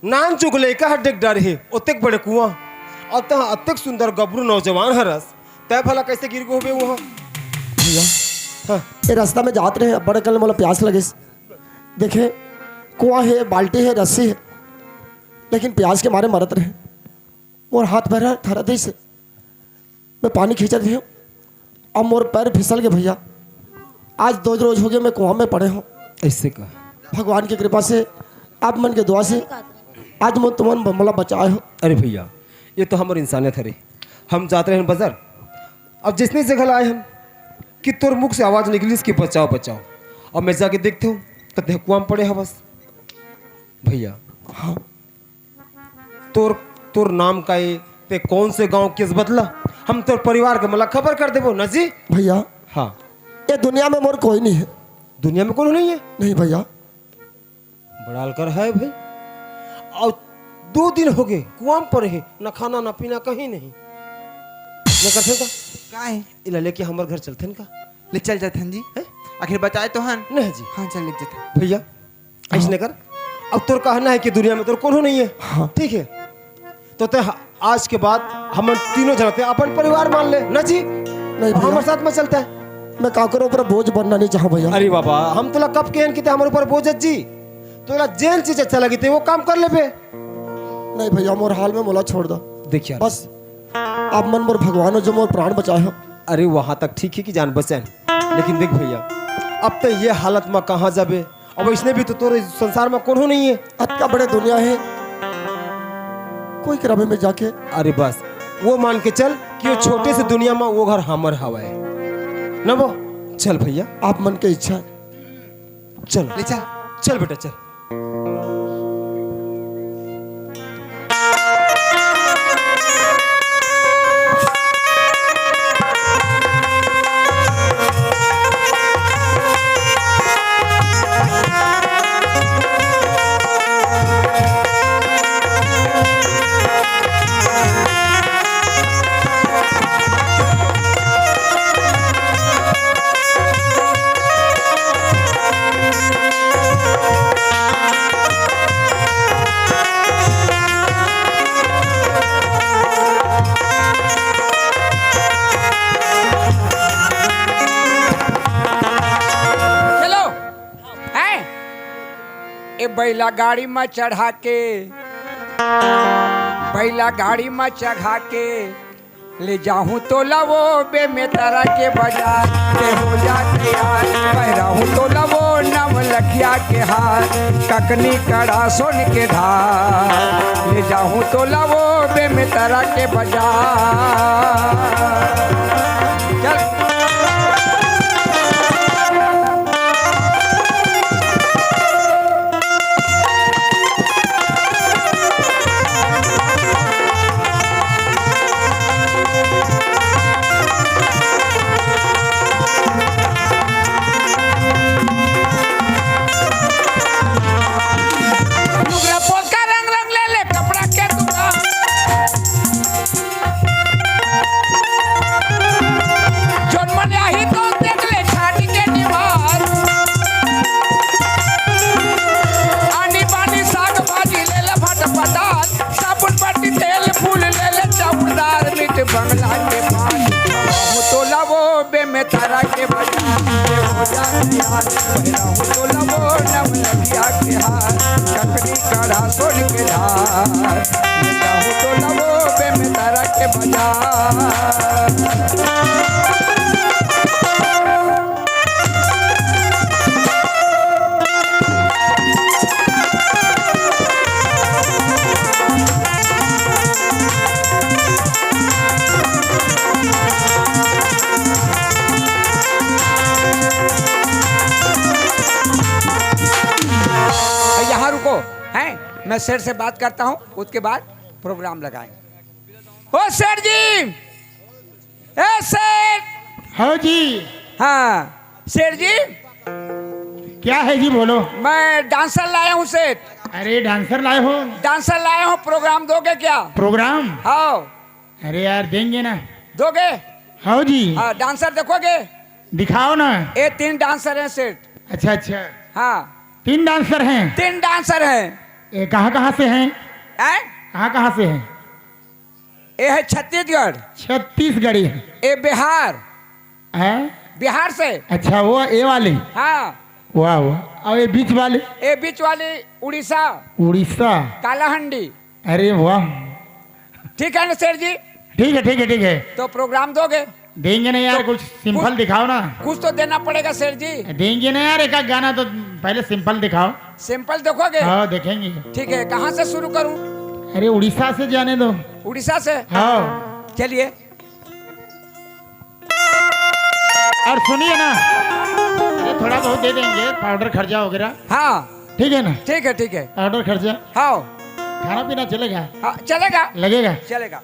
नान चुक लइका ह डेग डारे हे, ओतेक बड़े कुआं, अउ तह अतेक सुंदर गबरू नौजवान हरस, तै भला कैसे गिर गो होबे वहाँ? भैया, हाँ। ये रास्ता में जात रहे, बड़े कल मोला प्यास लगिस। देखे, कुआं हे, बाल्टी हे, रस्सी हे, लेकिन प्यास के मारे मरत रहे। मोर हाथ पैर थरत रहिस हे। मैं पानी खींचत रहे हूँ, अब मोर पैर फिसल गए भैया। आज दो रोज हो गए मैं कुआं में पड़े हूँ। ऐसे का? भगवान की कृपा से, आप मन के दुआ से आज मैं तुमन मोला बचाए हो। अरे भैया, ये तो हमर इंसानियत हरे। हम जात रहे हन बाजार, अब जिसने जगह लाए हन कि तोर मुख से आवाज निकलिस कि बचाओ, बचाओ। अब मैं जाके देखते हूँ तो देख कुआं में पड़े हवस। भैया, हाँ। तोर, तोर नाम का ए? ते कौन से गांव के बतला? हम तोर परिवार के मला खबर कर देबो ना जी। भैया, हाँ। ये दुनिया में मोर कोई नहीं है। दुनिया में कोनो नहीं है? नहीं भैया। बड़ा अलकर है भाई। अउ दो दिन हो गए, कुआं में पड़े हे, ना खाना, ना पीना, कहीं नहीं। ना करथन का? का है? इला लेके हमर घर चलथन का? ले चल जाथन जी। हैं? आखिर बचाए तो हन। नहीं जी। हाँ, चल ले जाथन। भैया, हाँ। ऐसने कर, अब तोर कहना है कि दुनिया में तोर कोनो नहीं है। हाँ। ठीक है, तो ते ह-, आज के बाद हमन तीनों झन ते अपन परिवार मान ले ना जी। नहीं भैया। हमर साथ में चलता है। मैं काकरो ऊपर बोझ बनना नहीं चाहूँ भैया। अरे बाबा, हम तोला कब केहन कि ते हमर ऊपर बोझ है जी? तोला जेन चीज अच्छा लगी ते वो काम कर लेबे। नहीं भैया, मोर हाल में मोला छोड़ दो। देखिए। बस, आप मन मोर भगवान हो जो मोर प्राण बचाए हो। अरे वहां तक ठीक है कि जान बचाए, लेकिन देख भैया, अब ते ये हालत में कहाँ जाबे? अब इसने भी तो तोरे संसार में कोनो नहीं है। अतका बड़े दुनिया है, कोई कराबे में जाके। अरे बस, वो मान के चल कि वो छोटे से दुनिया में वो घर हमर हवाए। ना वो, चल भैया। आप मन के इच्छा है। चल। ले चल। चल बेटा, चल। चलो, हैं? ए बैला गाड़ी में चढ़ा के पहिला गाड़ी म चघा के ले जाहूं तोला वो बेमेतरा के बजार। ते हो जा तैयार, मैं रहूं तोला वो नवलखिया के हार, ककनी कड़ा सोन के धार। ले जाहूं तोला वो बेमेतरा के बजार। चल। लुगरा पोतका रंग रंग ले ले कपड़ा के दुकान। जोन मन आही तो देख ले छाटी के दीवार। आनी बानी साग भाजी ले ले भट पताल। साबुन पट्टी तेल फूल ले ले चाउरदार। मीट बंगला के पान। तोला वो बेमेतरा के बजा। हो जा तैयार, मैं रहूं तोला वो नवलखिया के हार, ककनी कड़ा सोन के धार। मैं रहूं तोला वो बेमेतरा के बजा। यहाँ रुको, हैं? मैं सेठ से बात करता हूँ, उसके बाद प्रोग्राम लगाएंगे। ओ सेठ जी, ए सेठ। हाँ जी। हाँ सेठ जी। क्या है जी, बोलो। मैं डांसर लाया हूँ सेठ। अरे, डांसर लाए हो? डांसर लाया हूँ, प्रोग्राम दोगे क्या? प्रोग्राम? हाँ। अरे यार, देंगे ना। दोगे? हाँ जी। हाँ, डांसर देखोगे? दिखाओ ना। ये तीन डांसर हैं सेठ। अच्छा, अच्छा। हाँ। तीन डांसर हैं? तीन डांसर हैं। ये कहाँ कहाँ से हैं? हैं? कहाँ कहाँ से हैं? ये है छत्तीसगढ़। छत्तीसगढ़ी है। ये बिहार। हैं? बिहार से। अच्छा, वो ये वाली? हाँ। वाह, वाह। और ये बीच वाली? ये बीच वाली उड़ीसा। उड़ीसा। कालाहंडी। अरे वाह। ठीक है ना सेठ जी? ठीक है, ठीक है, ठीक है। तो प्रोग्राम दोगे? देंगे ना यार, तो कुछ सिंपल कुछ, दिखाओ ना। कुछ तो देना पड़ेगा सेठ जी। देंगे ना यार, एक आध गाना तो पहले सिंपल दिखाओ। सिंपल देखोगे? हाँ, देखेंगे। ठीक है, कहाँ से शुरू करूँ? अरे, उड़ीसा से जाने दो। उड़ीसा से? हाँ। चलिए। और सुनिए ना, अरे, थोड़ा बहुत दे देंगे, पाउडर खर्चा वगैरह। हाँ। ठीक है ना? ठीक है, ठीक है। पाउडर खर्चा। हाँ। खाना पीना चलेगा? हाँ, चलेगा। लगेगा? चलेगा।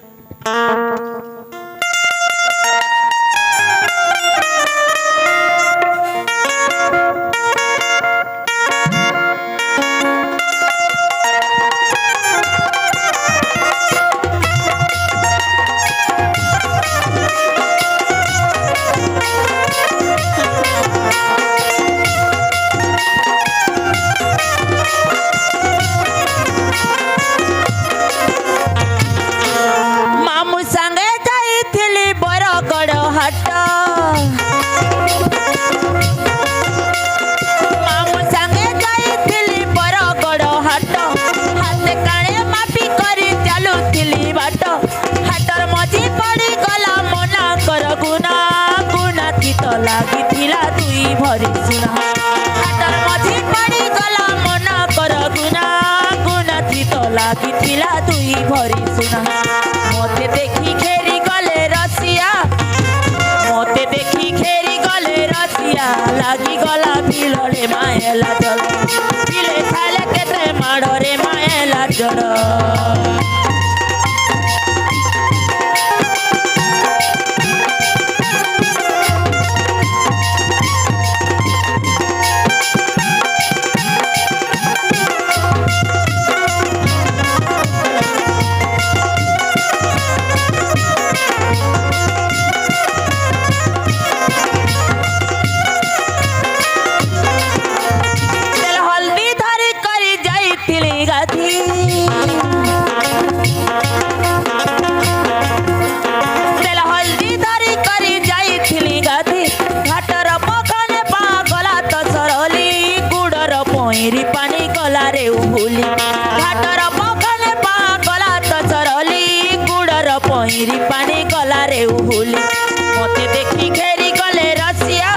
ମାମୁଁ ସାଙ୍ଗେ ଯାଇଥିଲି ବରଗଡ଼ ହାଟ। ମାମୁଁ ସାଙ୍ଗେ ଯାଇଥିଲି ବରଗଡ଼ ହାଟ। ହାତେ କାଳେ ମାପି କରି ଚାଲୁଥିଲି ବାଟ। ହାଟର ମଝି ପଡ଼ିଗଲା ମନାଙ୍କର ଗୁଣା, ଗୁଣା ଥିତ ଲାଗିଥିଲା ଦୁଇ ଭରି ସୁନା। ହାଟର ମଝି ପଡ଼ିଗଲା ମନାଙ୍କର ଗୁଣା, ଗୁଣା ଥିତ ଲାଗିଥିଲା ଦୁଇ ଭରି ସୁନା। ମୋତେ ଦେଖି ଘେରି ଗଲେ ରସିଆ, ମୋତେ ଦେଖି ଘେରି ଗଲେ ରସିଆ। ଲାଗିଗଲା ଭିଡ଼ରେ ମାଏଲା ଜଳ, ପିଲେ ଖାଇଲେ କେତେ ମାଡ଼ରେ ମାଏଲା ଜଳ। ତେଲ ହଳଦୀ ଧରି କରି ଯାଇଥିଲି ଗାଧି। ତେଲ ହଳଦୀ ଧରି କରି ଯାଇଥିଲି ଗାଧି। ଘାଟର ପଖନେ ପାଗଲା ତ ସରଲି, ଗୁଡ଼ର ପଇଁରି ପାଣି ଗଲାରେ ଉହୁଲି। ଘାଟର ପଖନେ ପାଗଲା ତ ସରଲି, मेरी पानी गला रे उहुली, मोते देखी घेरी गले रसिया,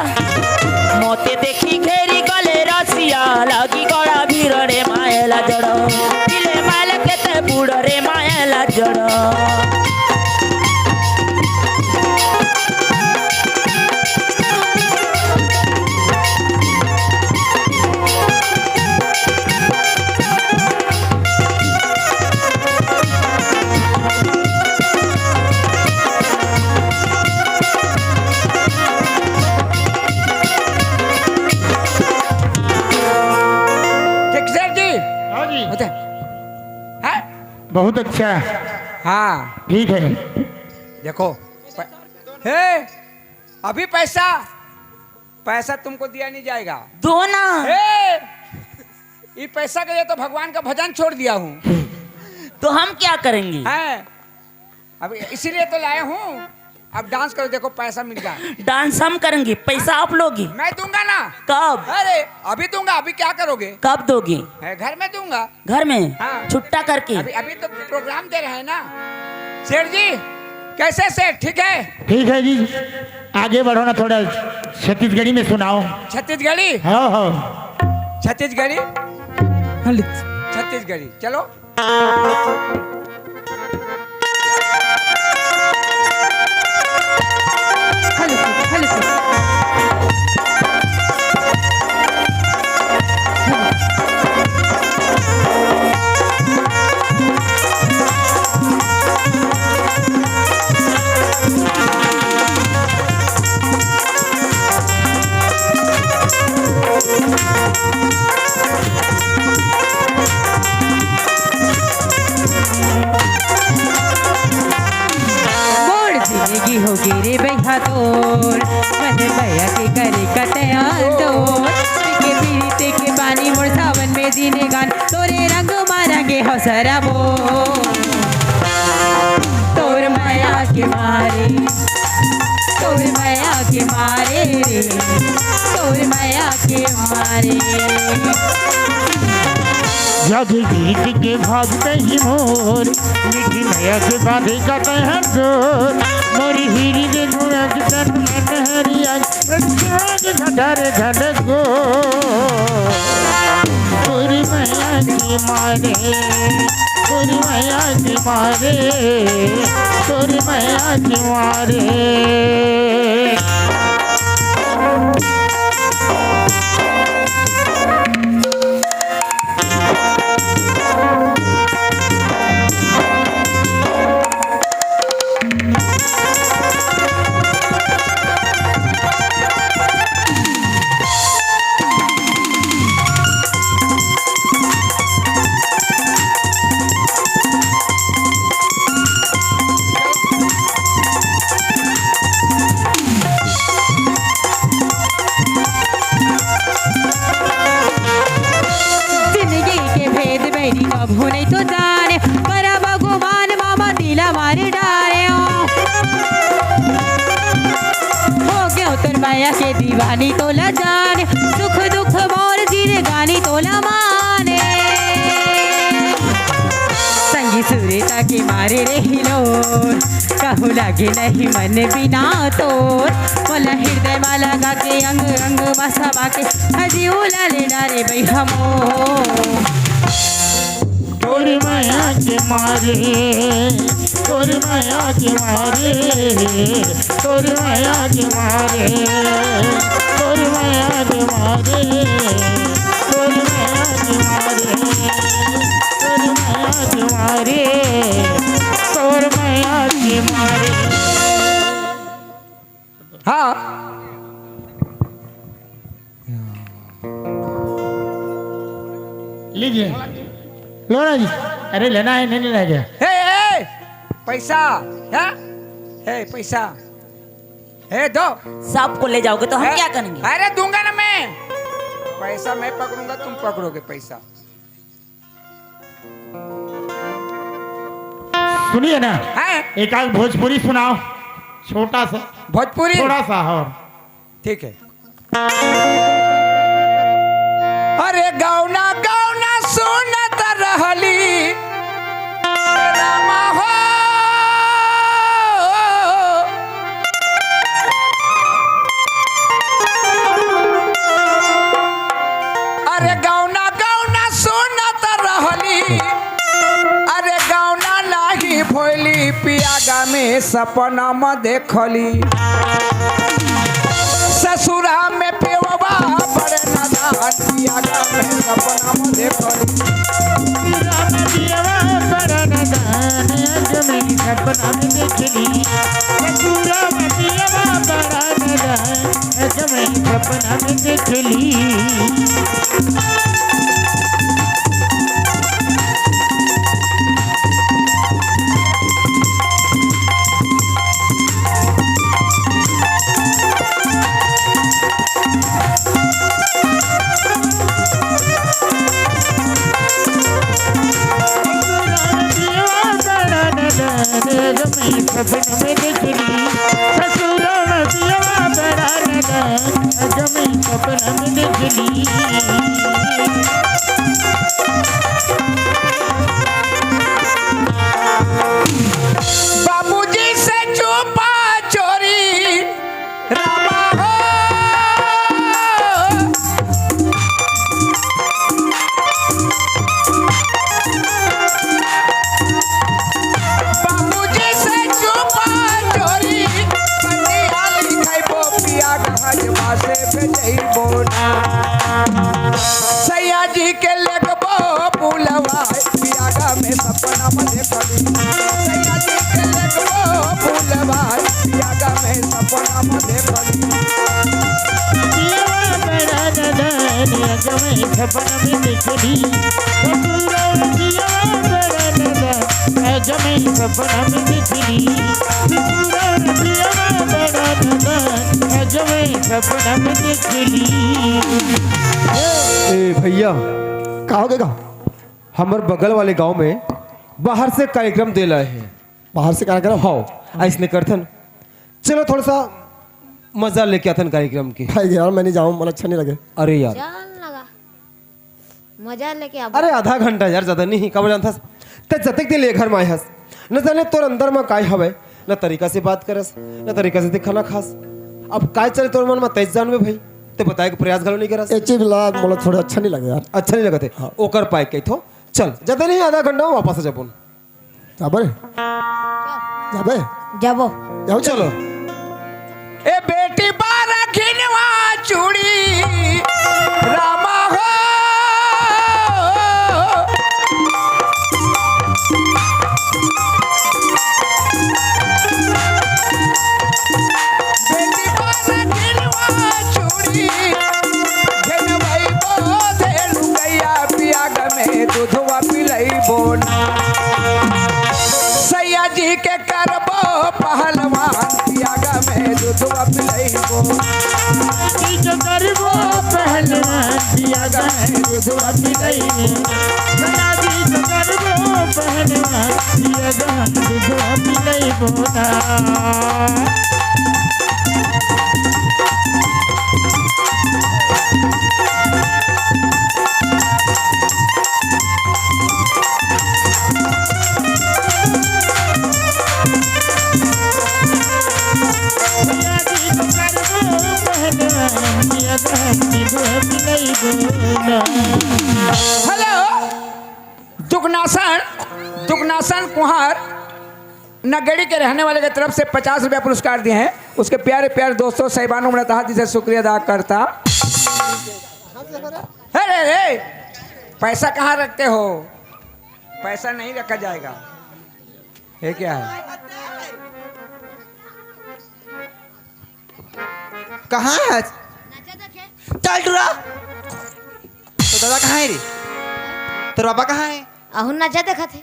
मोते देखी घेरी गले रसिया, लगी गड़ा भीड़ रे मायला जड़, पिले मायल के ते बूढ़ रे मायला जड़। ठीक सेठ जी। हाँ जी। होते हैं? बहुत अच्छा। हाँ। ठीक है। देखो, प-, हे, अभी पैसा, पैसा तुमको दिया नहीं जाएगा। दो ना। हे, ये पैसा के लिए तो भगवान का भजन छोड़ दिया हूँ। तो हम क्या करेंगे? हैं? अब इसीलिए तो लाया हूँ। अब डांस करो, देखो पैसा मिल गया। डांस हम करेंगे, पैसा आप लोगे? मैं दूंगा ना। कब? अरे, अभी दूंगा। अभी क्या करोगे? कब दोगे? है, घर में दूंगा। घर में? हाँ। छुट्टा करके? अभी, अभी तो प्रोग्राम दे रहे हैं ना। सेठ जी, कैसे सेठ, ठीक है? ठीक है जी, आगे बढ़ो ना, थोड़ा छत्तीसगढ़ी में सुनाओ। छत्तीसगढ़ी? हाँ, हाँ। छत्तीसगढ़ी? हाँ, ले। छत्तीसगढ़ी, चलो। मोर जिंदगी हो गे रे बइहा तोर, मन बया के करे कतया तोर। पीके पीरी ते के पानी मोर सावन में जीने गान, तोरे रंग मा रंगे हो सरा मोर। तोर मया के मारे, तोर मया के मारे रे, तोर मया के मारे। जग जीत के भाग कही मोर, मीठी मया के बाधे का तहर जोर। मोरी हीरी दे गुआ के तन मन हरिया, घटर घटर गो। तोर मया के मारे, तोर मया के मारे, तोर मया के मारे। जिंदगी के भेद बैरी कभू नहीं तो जाने, पर अब गुमान मामा दिला मारे डारे हो। हो गयो तोर माया के दीवानी तोला जाने, सुख दुख मोर जिंदगानी तोला माने। संगी सुरेता के मारे रे हिलोर, कहूँ लागे नहीं मन बिना तोर। मोला हृदय मा लगा के अंग अंग मा समा के, हजी उला ले डारे बई हमो। तोर मया के मारे, तोर मया के मारे, तोर मया के मारे, तोर मया के मारे, तोर मया के मारे, तोर मया के मारे, तोर मया के मारे। हाँ। लीजिए, लो ना जी। अरे, लेना है, नहीं लेना है क्या? हे, हे, पैसा, हाँ? हे, पैसा, हे, दो। सबको ले जाओगे तो हम हे, क्या करेंगे? अरे, दूंगा ना मैं। पैसा मैं पकड़ूंगा, तुम पकड़ोगे पैसा। सुनिए ना, हैं? एक आध भोजपुरी सुनाओ, छोटा सा। भोजपुरी? थोड़ा सा और। ठीक है। अरे गौना गौना सुनत रहली रामा हो, होली पियागा में सपना म देखली, ससुरा में पियवा बड़े नादान। पियागा में सपना म देखली, ससुरा में पियवा बड़ा नादान, अग में सपना में देखली। ससुरा में पियवा बड़ा नादान, अग में सपना में देखली। ससुरा में पियवा बड़ा नादान, अग में सपना में देखली। ससुरा में पियवा बड़ा नादान, अग में सपना में देखली। बाबूजी से छुपा चोरी रामा हो। बाबूजी से छुपा चोरी, पतिया लिखाई बोपिया, गहजवा से भेजई बोना। सैया जी के लेगबो बुलवा, पियागा में सपना म देखली। सैया जी के लेगबो बुलवा, पियागा में सपना म देखली। पियवा बड़ा नादान, अग में सपना में देखली। ससुरा में पियवा बड़ा नादान, अग में सपना में देखली। ससुरा में पियवा बड़ा नादान, अग में सपना में देखली। ए भैया, का हो गया? हमर बगल वाले गांव में बाहर से कार्यक्रम दे लाए हैं। बाहर से कार्यक्रम? हाँ, ऐसने करथन, चलो थोड़ा सा मजा लेके आथन कार्यक्रम के। भाई यार, मैं नहीं जाऊँ, मला अच्छा नहीं लगे। अरे यार, चल लगा, मजा लेके आबो। अरे आधा घंटा यार, ज्यादा नहीं, काबर जानथस? ते जतेक दिन ले घर में आए हस, न जाने तोर अंदर में काय हवय, न तरीका से बात करस, न तरीका से खाना खास। अब काय चले तोर मन में, तेज जानबे भाई, ते बताए के प्रयास घलो नहीं करस। ए चीज ला मोला थोड़ा अच्छा नहीं लगे यार। अच्छा नहीं लगत हे? हाँ। ओकर पाए कहिथो, चल, ज्यादा नहीं, आधा घंटा में वापस आ जाबो। जाबे? जाबे? जाबो। जाओ, चलो। ए बेटी बारा घिनवा चूड़ी रामा हो। बेटी बारा घिनवा चूड़ी, घिनवई बोधे लुगैया पियाग में दूधवा पिलई बोना। सैया जी के करबो पहलवान, पियागा में दूधवा पिलइबो। जी के करबो पहलवान, पियागा में दूधवा पिलइबो। सैया जी के करबो पहलवान, पियागा में दूधवा पिलइबो ना। हेलो, दुगनासन, दुगनासन कुहार नगड़ी के रहने वाले की तरफ से पचास रुपया पुरस्कार दिए हैं। उसके प्यारे प्यारे दोस्तों, साहिबान, उम्र तहा दिल से शुक्रिया अदा करता। अरे रे, पैसा कहाँ रखते हो? पैसा नहीं रखा जाएगा। ये क्या है? कहाँ है? चल टुरा। तो दादा कहाँ है रे? तोर बाबा कहाँ है? अहू नाचा देखत हे।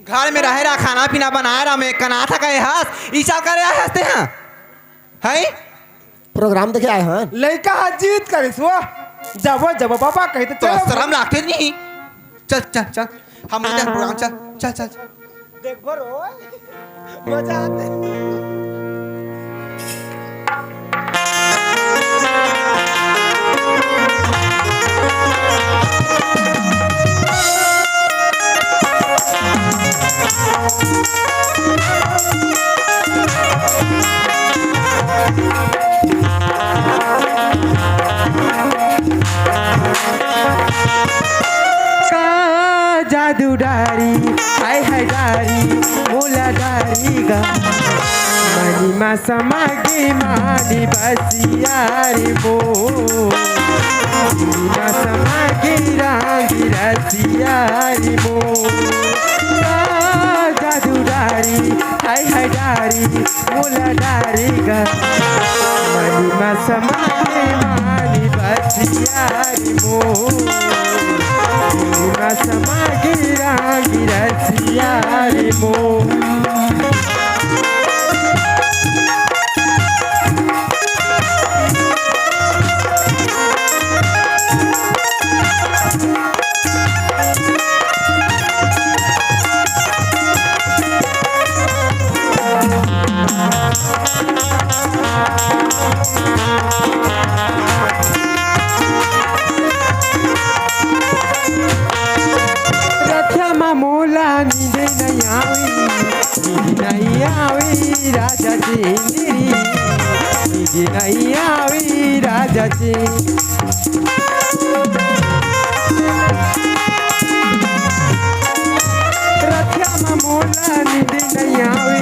घर में रहे रहा, खाना पीना बनाए रहा, मैं कना था कहे हस, ई चाल करे हस ते हाँ। हैं? प्रोग्राम देखे आए हन। लइका ह जिद करिस वो। जबो, जबो बाबा कहिथे, तो चलो। शरम लागथे नहीं। चल, चल, चल। हम लोग जान प्रोग्राम, चल, चल, चल, चल। देखबो रो। मजा आथे। जादू डारी, हाय हाय डारी, मोला डारी गा। मनी मा समा गे मानी बसिया रे मोर। मनी मा समा गे रांगी रसिया रे मोर। आ, जादू डारी, हाय हाय डारी, मोला डारी गा। मनी मा समा गे मानी बसिया रे मोर। मनी मा समा गे रांगी रसिया रे मोर। रतिया मा मोला नींद नइ आवे, नींद नइ आवे राजा जी, नींद नइ आवे राजा जी। रतिया मा मोला नींद नइ आवे,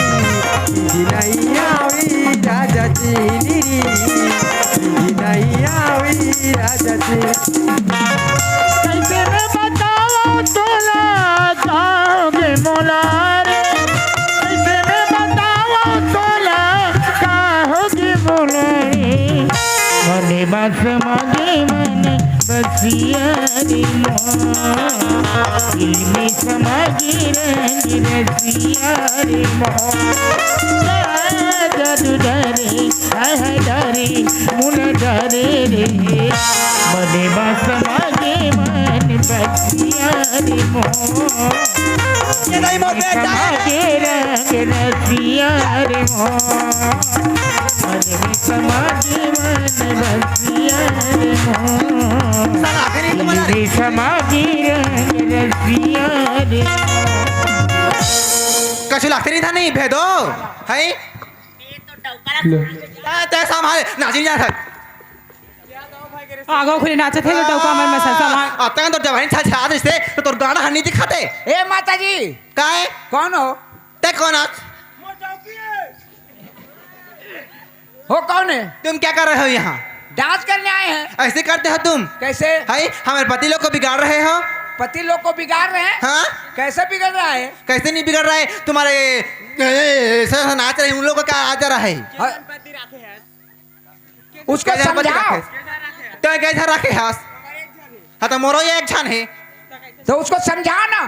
नींद नइ आवे राजा जी, नींद नइ आवे राजा जी। कैसे मैं बतावं तोला, का होगे मोला रे? कैसे मैं बतावं तोला, का होगे मोला रे? मने बस मागे मन बसिया रे मोर, दिल में समा गे रंग रसिया रे मोर। जादू डारे, हाय हाय डारे, मोला डारे रे। मने बस मागे मन बसिया रे मोर। ये नहीं मोर बेटा। समा गे रंग रसिया रे मोर। मने बस मागे मन बसिया रे मोर। साला आखिरी तुम्हारा। मने बस मागे रंग रसिया रे मोर। कछु लागते नहीं था नहीं भेदो, है? ले। आ, तै संभाल, नाचिन जात हे। आगो खुली नाचत हे, तो डौका मन में संसा मार। आ, तैं तो जवानी छा, छा दिस ते, तो तोर गाना हनी दिखाते। ए माता जी। काय? कौन हो? तै कौन आज? हो कौन है? तुम क्या कर रहे हो यहाँ? डांस करने आए हैं। ऐसे करते हो तुम? कैसे? हाय, हमारे पति लोग को बिगाड़ रहे हो। पति लोग को बिगाड़ रहे हैं? हाँ। कैसे बिगड़ रहा है? कैसे नहीं बिगड़ रहा है? तुम्हारे, ए, ए, ऐसा, ऐसा नाच रहे, उन लोगों का आ जा रहा है। हाँ। उसको समझा। तो कैसा रखे हस? हाँ, तो मोरो ये एक झन है। तो उसको समझा ना।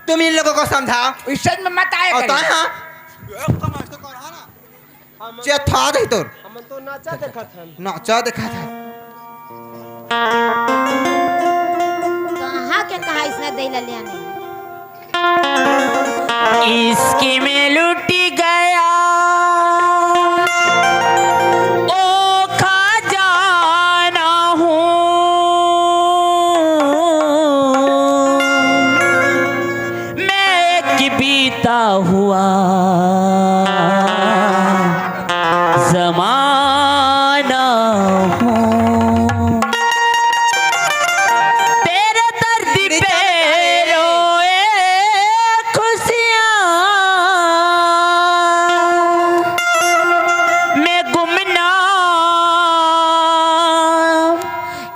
तुम इन लोगों को समझाओ। इस stage में मत आया और करें। तो हाँ। चेत था दे तोर। हमन तो नाचा देखत हन। नाचा देखत हन। कहाँ के कहाँ इसने दे ले लिया नहीं। इसकी में लुट गया ओ खजाना हूँ मैं, कि बीता हुआ जमाना हूँ। तेरे दर्द पे रोए खुशियाँ, मैं गुमनाम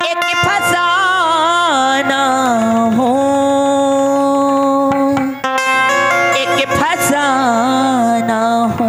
एक फसाना हूँ, एक फसाना हूँ।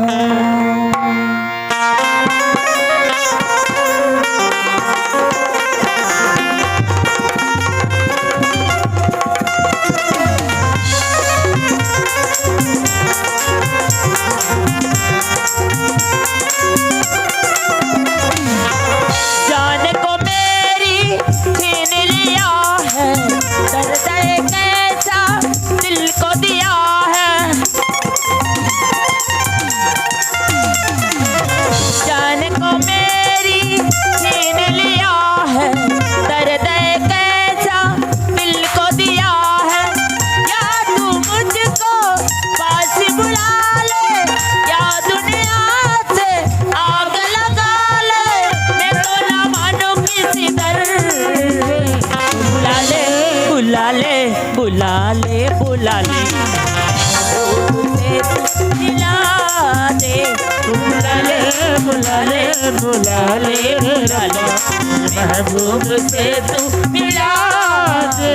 बुला ले रे रब्बा, महबूब से तू मिला दे।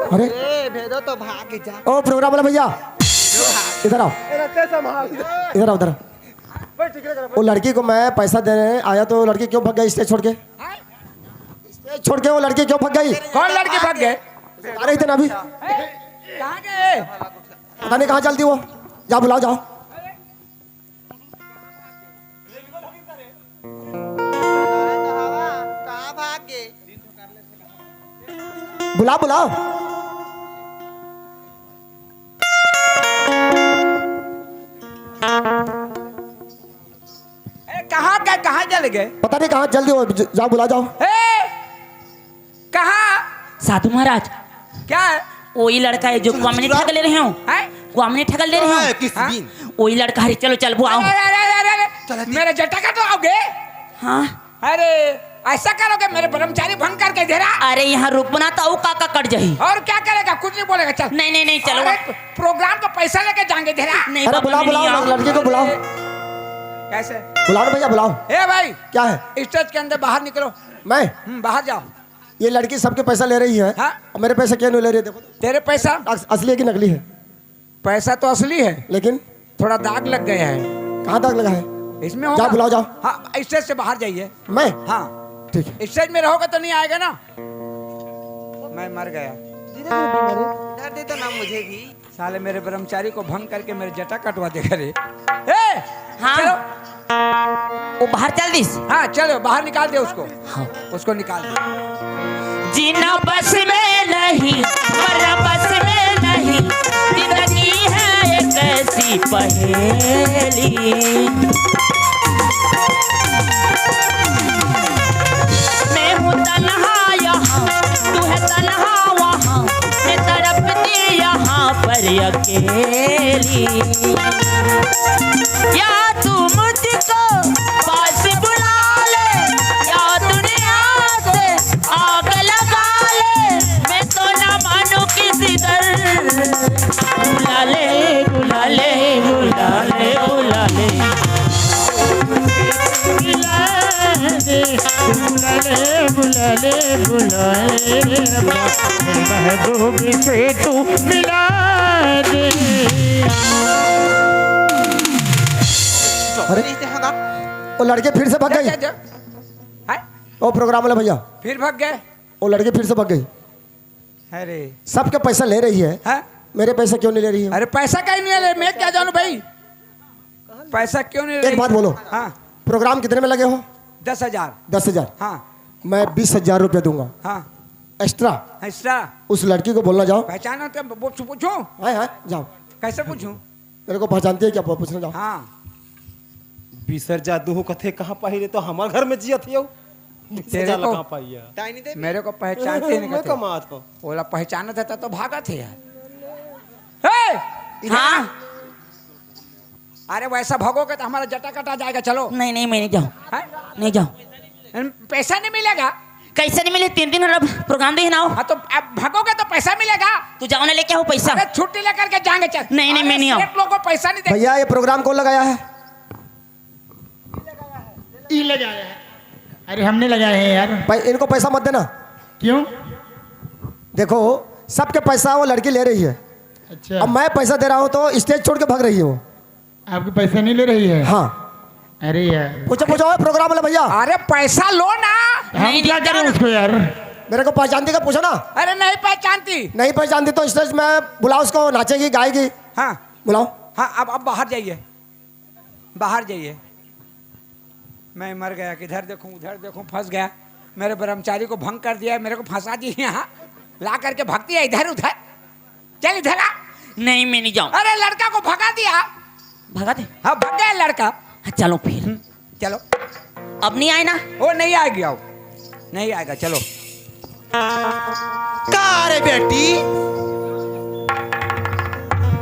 अरे, ए, भेदो तो भाग जा। ओ प्रोग्राम वाला भैया, इधर आओ। ए, रस्ते संभाल। इधर आओ, इधर आओ। वो लड़की को मैं पैसा देने आया तो लड़की क्यों भग गई स्टेज छोड़ के? स्टेज छोड़ के वो लड़की क्यों भग गई? कौन लड़की भग गए? आ रही थी ना अभी। कहाँ गए? पता नहीं कहाँ चलती वो। जाओ बुलाओ, जाओ। कहाँ भाग गए? बुलाओ, बुलाओ। ए, कहाँ गए, कहाँ चले गए? पता नहीं कहाँ, जल्दी हो, ज-, जाओ, बुला जाओ। ए, कहाँ? साधु महाराज, क्या है? वही लड़का है जो चलो, गुआमनी चलो। ठग ले रहे हो। हैं? गुआमनी ठग ले रहे हो। कहाँ है? किस हाँ? दिन? वही लड़का, अरे चलो, चल, वो आओ। अरे, अरे, अरे, अरे, अरे, चलो, मेरे जटा कटवाओगे? हाँ। अरे, ऐसा करोगे, मेरे ब्रह्मचारी भंग करके दे रहा। अरे, यहाँ रुकना तो अउ का का कट जाही। और क्या करेगा, कुछ नहीं बोलेगा, चल। नहीं, नहीं, नहीं, चलो। अरे, प्रोग्राम का पैसा लेके जाएंगे, दे रहा। नहीं अरे, बाबा, बुलाओ, मैं नहीं बुलाओ, आऊँ। लड़के को बुलाओ। कैसे? बुलाओ ना भैया, बुलाओ। ए भाई, क्या है? स्टेज के अंदर बाहर निकलो। मैं? हम्म, बाहर जाओ। ये लड़की सबके पैसा ले रही है। हाँ। और मेरे पैसे क्यों नहीं ले रही है? देखो तो। तेरे पैसा? अस-, असली है कि नकली है? पैसा तो असली है, लेकिन? थोड़ा दाग लग गया है। कहाँ दाग लगा है? इसमें होगा। जाओ, बुलाओ, जाओ। हाँ, स्टेज से बाहर जाइए। मैं? हाँ। ठीक है। स्टेज में रहोगे तो नहीं आएगा ना। मैं मर गया। दर्द दे दो ना मुझे भी। साले मेरे ब्रह्मचारी को भंग करके मेरे जटा कटवा देगा रे। ए, हाँ। चलो। वो बाहर चल दिस। हाँ, चलो, बाहर निकाल दे उसको। हाँ। उसको निकाल दे। जीना बस में नहीं, मरना बस में नहीं, जिंदगी है एक ऐसी पहेली। मैं हूँ तन्हा यहाँ, तू है तन्हा वहाँ, मैं तड़पती यहाँ पर अकेली। या तू मुझको पास बुला ले, या दुनिया से आग लगा ले, मैं तो ना मानू किसी दर। बुला ले, बुला ले, बुला ले, बुला ले। बुला ले, बुला ले, बुला ले रे रब्बा, महबूब से तू मिला दे। अरे, वो लड़के फिर से भग गए। जा, जा, जा। हैं? वो प्रोग्राम वाले भैया। फिर भग गए? वो लड़के फिर से भग गए। अरे। सबके पैसा ले रही है। हाँ? मेरे पैसे क्यों नहीं ले रही है? अरे, पैसा कहीं नहीं ले, मैं क्या जानू भाई? पैसा क्यों नहीं ले रही? एक बात बोलो। हाँ। प्रोग्राम कितने में लगे हो? दस हजार। दस हजार। हाँ। मैं बीस हजार रुपये दूंगा। हाँ। एक्स्ट्रा। एक्स्ट्रा। उस लड़की को बोलना जाओ। पहचाना तो वो पूछूं? हाँ, हाँ, जाओ। कैसे पूछूं? मेरे को पहचानती है क्या? पूछना जाओ। हाँ। बीस हजार दूहू कथे कहाँ पाही रे? तो हमारे घर में जिया थी। तेरे को, कहाँ पाई है? मेरे को पहचानते नहीं मैं कथे। कमात हो। ओला पहचानत है तो भागत है यार। ए! हाँ। अरे वैसा भगोगे तो हमारा जटा कटा जाएगा। चलो। नहीं, नहीं, मैं नहीं जाऊँ। हैं? नहीं जाऊँ। पैसा नहीं मिलेगा। कैसे नहीं मिले? तीन दिन अब प्रोग्राम देखना हो। हाँ, तो अब भगोगे तो पैसा मिलेगा। तू जाओ ना, लेके आओ पैसा। अरे छुट्टी लेकर के जाएंगे, चल। नहीं, नहीं, अरे मैं नहीं आऊँ। सेठ लोगों को पैसा नहीं दे। भैया, ये प्रोग्राम कौन लगाया है? ई लगाया है। अरे हमने लगाया है यार। भाई, इनको पैसा मत देना। क्यों? देखो, सबके पैसा वो लड़की ले रही है। अच्छा। अब मैं पैसा दे रहा हूँ तो स्टेज छोड़ के भाग रही है वो। आपके पैसा नहीं ले रही है? हाँ। अरे यार। पूछो, पूछो, ओए, प्रोग्राम वाला भैया। अरे पैसा लो ना। हम नहीं क्या देता करें ना। उसको यार? मेरे को पहचानती का पूछो ना। अरे नहीं पहचानती। नहीं पहचानती तो स्टेज में बुलाओ उसको, नाचेगी, गाएगी। हाँ। बुलाओ। हाँ, अब, अब बाहर जाइए, बाहर जाइए। मैं मर गया, किधर देखूं, उधर देखूं, फंस गया। मेरे ब्रह्मचारी को भंग कर दिया, मेरे को फंसा दिए यहाँ, ला करके भगती है इधर उधर। चल इधर आ। नहीं, मैं नहीं जाऊँ। अरे लड़का को भगा दिया। भगा दे। हाँ, भग गया लड़का। हाँ, चलो फिर। हम्म, चलो। अब नहीं आए ना? वो नहीं आएगी, आओ। नहीं आएगा, चलो। का रे बेटी?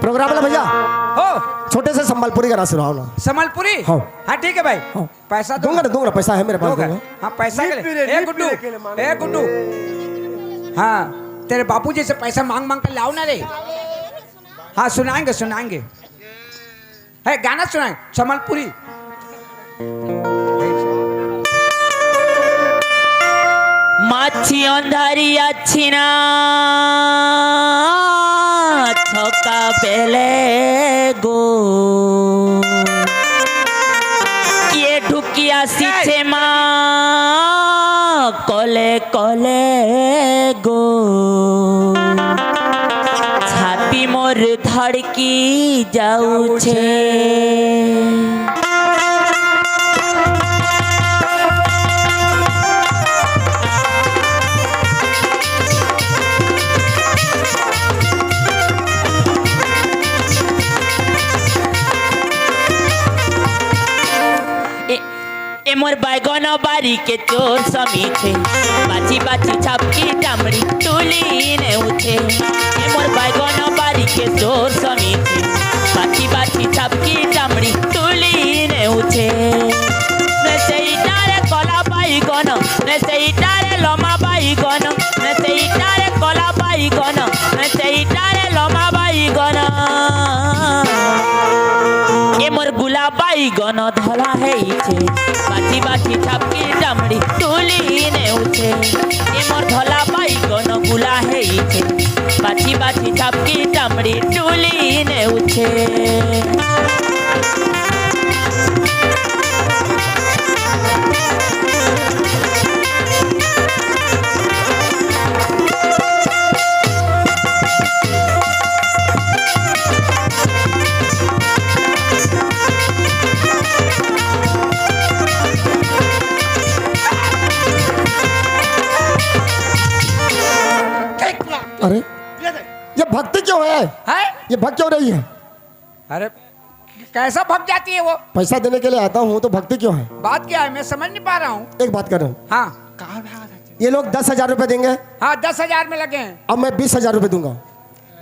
प्रोग्राम वाला भैया। हो। छोटे से संबलपुरी गाना सुनाओ ना। संबलपुरी? हाँ। हाँ, ठीक है भाई। हाँ। पैसा दूंगा ना, दूंगा ना, पैसा है मेरे पास, दूंगा। दूंगा। हाँ, पैसा के लिए। ए गुड्डू, ए गुड्डू। हाँ, तेरे बाबूजी से पैसा मांग मांग कर लाओ ना रे। हाँ, सुनाएंगे, सुनाएंगे। है, गाना सुनाएंगे, संबलपुरी। माछी अंधारी अच्छी ना छका बेले गो, ये ढुकिया सीछे मा कले कले गो, छाती मोर धड़की जाऊ छे। ए, ए मोर बैगन बारी के चोर समीथे, बाची बाची छपकी डामड़ी टूली ने उठे। ए मोर बैगन बारी के चोर समीथे, बाची बाची छपकी डामड़ी टूली ने उठे। ने से इटारे कला बैगन, ने से इटारे लमा बैगन, ने से इटारे कला बैगन, ने से इटारे लमा बैगन। ए मोर गुलाब बैगन धला हेइछे, बाची बाची छपकी डामड़ी टूली ने उठे। ए मोर धला बैगन गुला हेइछे, बाची बाची छपकी डामड़ी टूली ने उठे। अरे, ये भक्ति क्यों है? हैं? ये भग क्यों रही है? अरे, कैसा भग जाती है वो? पैसा देने के लिए आता हूँ तो भक्ति क्यों है? बात क्या है, मैं समझ नहीं पा रहा हूँ। एक बात कर रहा हूँ। हाँ। ये लोग दस हजार रुपए देंगे। हाँ, दस हजार में लगे हैं। अब मैं बीस हजार रुपए दूंगा।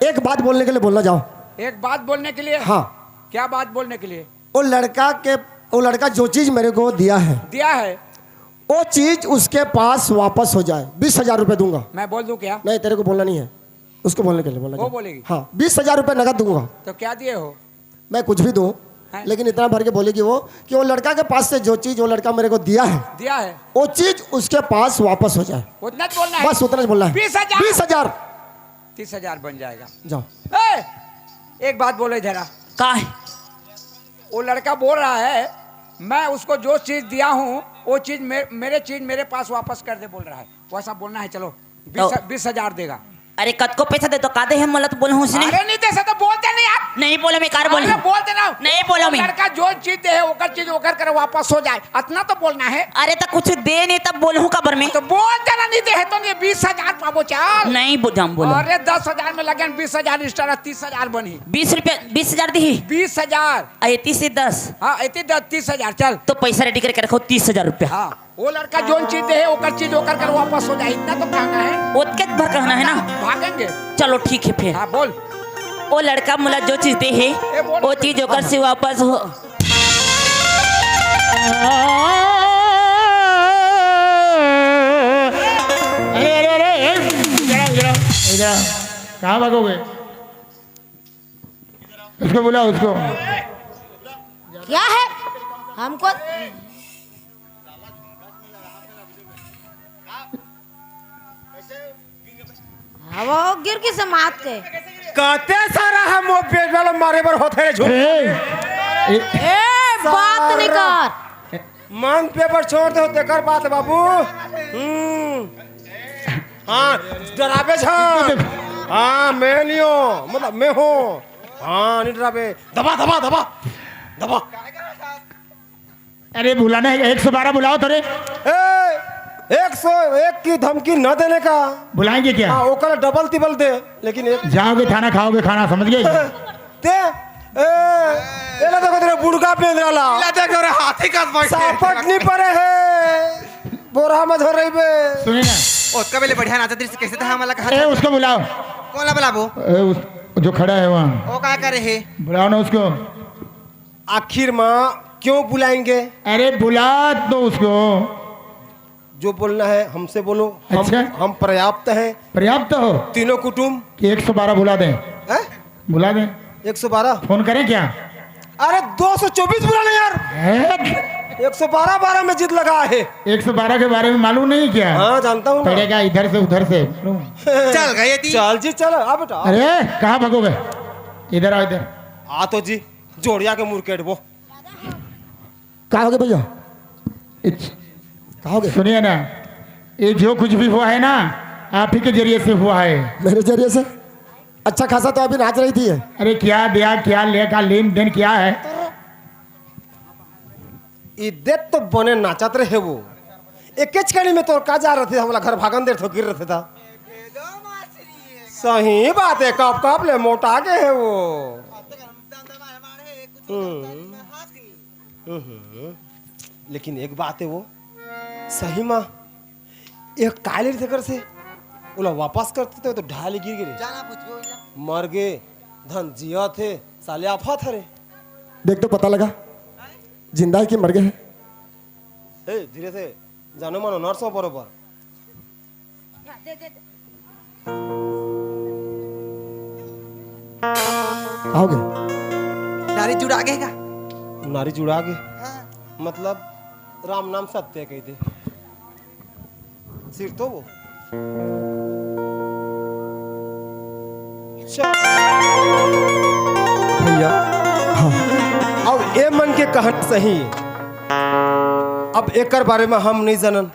एक बात बोलने के लिए बोलना, जाओ। एक बात बोलने के लिए? हाँ। क्या बात बोलने के लिए? वो लड़का के, वो लड़का जो चीज मेरे को दिया है, दिया है। वो चीज उसके पास वापस हो जाए, बीस हजार रुपए दूंगा। मैं बोल दूं क्या? नहीं, तेरे को बोलना नहीं है, उसको बोलने के लिए बोलना, वो जाओ। बोलेगी? हाँ, बीस हजार रुपए नगद दूंगा। तो क्या दिए हो? मैं कुछ भी दूं, हैं? लेकिन इतना भर के बोलेगी वो कि वो लड़का के पास से जो चीज वो लड़का मेरे को दिया है, दिया है। वो चीज उसके पास वापस हो जाए। उतना तो बोलना है। बस उतना ही बोलना है। बीस हजार। बीस हजार। तीस हजार बन जाएगा। जाओ। ए, एक बात बोले जरा। का है? वो लड़का बोल रहा है, मैं उसको जो चीज दिया हूँ, वो चीज मे-, मेरे चीज मेरे पास वापस कर दे बोल रहा है। वैसा बोलना है, चलो। बीस, तो बीस हजार देगा। अरे, कतको पैसा दे तो का दे है, मोला तो बोलहूँ उसने। अरे, नहीं दे से तो बोलते नहीं यार। नहीं बोलो, मैं कार बोल। अरे, बोलते ना। नहीं बोलो, मैं। लड़का जो चीज दे है, ओकर चीज ओकर कर वापस हो जाए, इतना तो बोलना है। अरे, तो कुछ दे नहीं, तब बोलहूँ काबर मैं? तो बोल देना, नहीं दे है तो नहीं, बीस हजार पाबो, चल। नहीं बो-, जाम बोलो। अरे, दस हजार में लगे, बीस हजार extra, तीस हजार बनी। बीस रुपया, बीस हजार दी? बीस हजार। आ, एती से दस। हाँ, एती दस, तीस हजार, चल। तो पैसा ready करके रखो, तीस हजार रुपया। हाँ। वो लड़का जोन चीज दे है, ओकर चीज ओकर कर वापस हो जाए, इतना तो कहना है। ओतके भर कहना है ना? भागेंगे। चलो ठीक है फिर। हाँ, बोल। वो लड़का मोला जो चीज दे है, ए, बोल। वो चीज ओकर से वापस हो। अरे, अरे, अरे, ए, इधर आओ, इधर आओ, इधर आओ। कहाँ भागोगे? उसको बुलाओ, उसको। क्या है? हमको अब वो गिर के समात के। कहते सारा हम वो पेट वाला मारे बर होते रे झूठ। ए, ए, ए, बात नहीं कर। मांग पेपर छोड़ दे, तेकर बात बाबू। हम्म। हाँ, डराबे झन। हाँ, मैं नहीं हूँ, मतलब मैं हूँ। हाँ, नहीं डराबे। दबा, दबा, दबा, दबा। अरे बुलाना है, एक सौ बारह बुलाओ तो रे। ए, एक सौ एक की धमकी न देने का। बुलाएंगे क्या? हाँ, ओकर डबल तिबल दे, लेकिन एक जाओगे थाना, खाओगे खाना, समझ गए? ते, ए, एला देखो तेरे बुड़का पेंदरा ला। एला देखो रे, हाथी का बैठे। सापट नहीं पड़े है, बोरा में धर रही बे। सुनिए ना। ओतका बेले बढ़िया नाचा दृश्य कैसे था हमारा कहा ए, था? उसको बुलाओ। कौन ला बुलाबो? ए, उस, जो खड़ा है वहाँ। वो का करे है? बुलाओ ना उसको। आखिर माँ क्यों बुलाएंगे? अरे, बुला तो उसको। जो बोलना है हमसे बोलो। हम, अच्छा। हम पर्याप्त हैं। पर्याप्त हो? तीनों कुटुंब। कि एक सौ बारह बुला दें? हैं? बुला दें। एक सौ बारह? फोन करें क्या? अरे, दो सौ चौबीस बुला ले यार। हैं? एक सौ बारह, बारह में जिद लगा है। एक सौ बारह के बारे में मालूम नहीं क्या? हाँ, जानता हूँ ना। पड़ेगा इधर से उधर से। चल गए ती। चल जी, चल। आ बेटा, आ। अरे, कहाँ भागोगे? इधर आओ, इधर। आ तो जी, जोड़िया के मुरकेट वो। का होगे भैया? इच- का होगे? सुनिए ना, ये जो कुछ भी हुआ है ना, आप ही के जरिए से हुआ है। मेरे जरिए से? अच्छा खासा तो अभी नाच रही थी ये। अरे, क्या दिया, क्या लेगा, लेन देन क्या है? इदे तो बने नाचत रहे वो। एकेच कनी में तोर का जा रहे थे, हमला घर भागन देर तो गिर रहे था। सही बात है, कब कब ले मोटा गए है वो। हम्म। हम्म। लेकिन एक बात है वो, सही माँ, एक काले थे कर से, ओला वापस करते तो, तो ढाल गिर गिरे। जाना पूछबे ओला। मर गे, धन जिया थे, साले आफत हरे। देख तो पता लगा, जिंदा है कि मर गए है। ए, धीरे से, जानो मानो नर्स हो बरोबर। आओगे? नारी जुड़ा गए का? नारी जुड़ा गए? हाँ। मतलब, राम नाम सत्य कह दे। सिर तो वो। चल। भैया। हाँ। अब ए मन के कहना सही है। अब एकर बारे में हम नहीं जानन।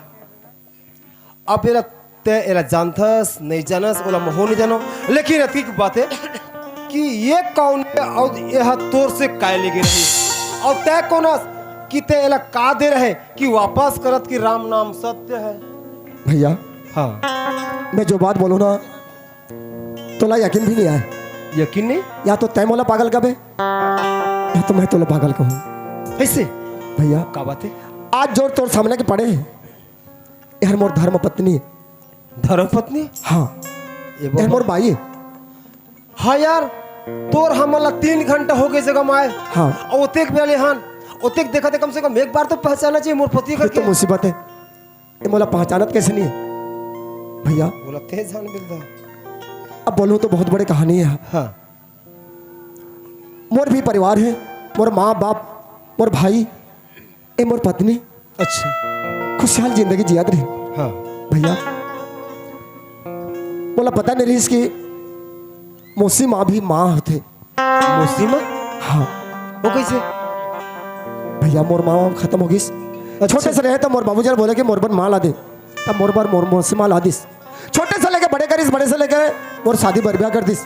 अब एला ते एला जानथस, नहीं जानस, ओला महू नहीं जानो। लेकिन अतकी बात है कि ये कौन है और यह तोर से काय लेगे रही? और तय कौन हस कि ते एला का दे रहे कि वापस करत कि राम नाम सत्य है? भैया। हाँ। मैं जो बात बोलूँ ना, तोला यकीन भी नहीं आए। यकीन नहीं? या तो तय मोला पागल कबे, या तो मैं तोला पागल कहूँ। कैसे? भैया। का बात है? आज जो तोर सामने के पड़े हैं, यार मोर धर्म पत्नी। धर्म पत्नी? हाँ। ए बाबा। यार मोर बाई। हाँ यार, तोर हमन ला तीन घंटा हो गए जगह में आए। हाँ। और ओतेक बेले हान, ओतेक देखा थे, कम से कम एक बार तो पहचाना चाहिए मोर पति ये तो करके। मुसीबत है। ये मोला पहचानत कैसे नहीं है? भैया। बोला तेज जान बिलदा। अब बोलूँ तो बहुत बड़ी कहानी है। हाँ। मोर भी परिवार है, मोर माँ बाप, मोर भाई, ए मोर पत्नी। अच्छा। खुशहाल जिंदगी जियात रही। हाँ। भैया, मोला पता नहीं रहीस कि मौसी माँ भी माँ होथे। मौसी माँ? हाँ। वो कैसे? भैया, मोर माँ खत्म हो गईस। अच्छा। छोटे से रहे तो मोर बाबूजी बोले कि मोर बर माँ ला दे, तब मोर बर मोर मौसी माँ ला दिस। छोटे से लेके बड़े करिस, बड़े से लेके मोर शादी बर ब्याह कर दिस।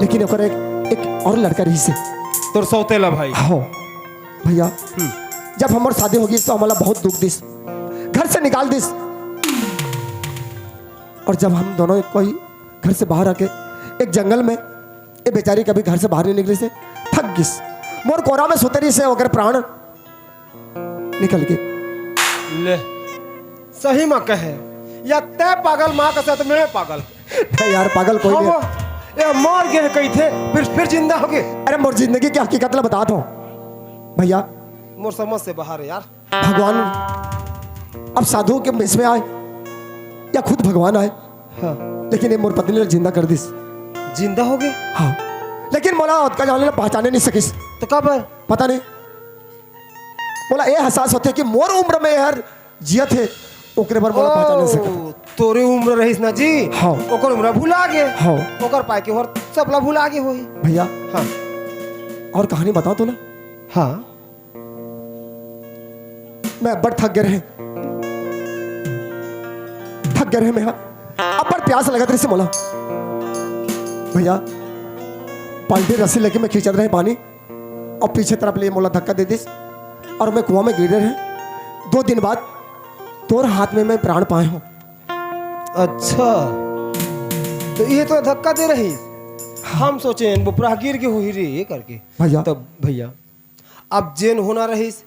लेकिन ओकर एक, एक और लड़का रहीस हे। तोर सौतेला भाई। हाँ भैया, हम्म। जब हमर शादी हो गईस तो हमला बहुत दुख दिस, घर से निकाल दिस। और जब हम दोनों कोई घर से बाहर आके एक जंगल में, ये बेचारी कभी घर से बाहर नहीं निकली से, थक गईस। मोर कोरा में सुते रहीस हे, ओकर प्राण निकल गे। ले, सही में कहे, या तै पागल माँ कसे तो मैं पागल। नहीं यार, पागल कोई हाँ, नहीं। वो, ये मर गए कही थे, फिर, फिर जिंदा हो गए। अरे, मोर जिंदगी की हकीकत ला बतात हूँ भैया। मोर समझ से बाहर है यार। भगवान, अब साधु के भेष में आए या खुद भगवान आए, हाँ। लेकिन ये मोर पत्नी ला जिंदा कर दिस। जिंदा हो गए? हाँ, लेकिन मोला ओतका जाने ला पहचाने नहीं सकिस। तो काबर? पता नहीं। मोला ये एहसास होथे कि मोर उम्र में हर जियत हे, ओकरे बर मोला पहचान नइ सकत। ओ, तोरे उम्र रहिस ना जी, हाँ। ओकर उम्र भुला गे। हाँ। ओकर पाय के होर सबला भुला गे होही। भैया। हाँ। और कहानी बताओ तो ना। हाँ। मैं अब्बड़ थक गे रहे। थक गे रहे मैं, हाँ। अब्बड़ प्यास लगत रहिस मोला। भैया, बाल्टी रस्सी लेके मैं खींचत रहे पानी। और पीछे तरफ ले मोला धक्का दे दिस और मैं कुआं में गिरे रहे। दो दिन बाद तोर हाथ में मैं प्राण पाए हूँ। अच्छा, तो ये तो धक्का दे रही। हम सोचे वो पूरा गिर के हुई रे ये करके। भैया। तब भैया, अब जेन होना रहीस,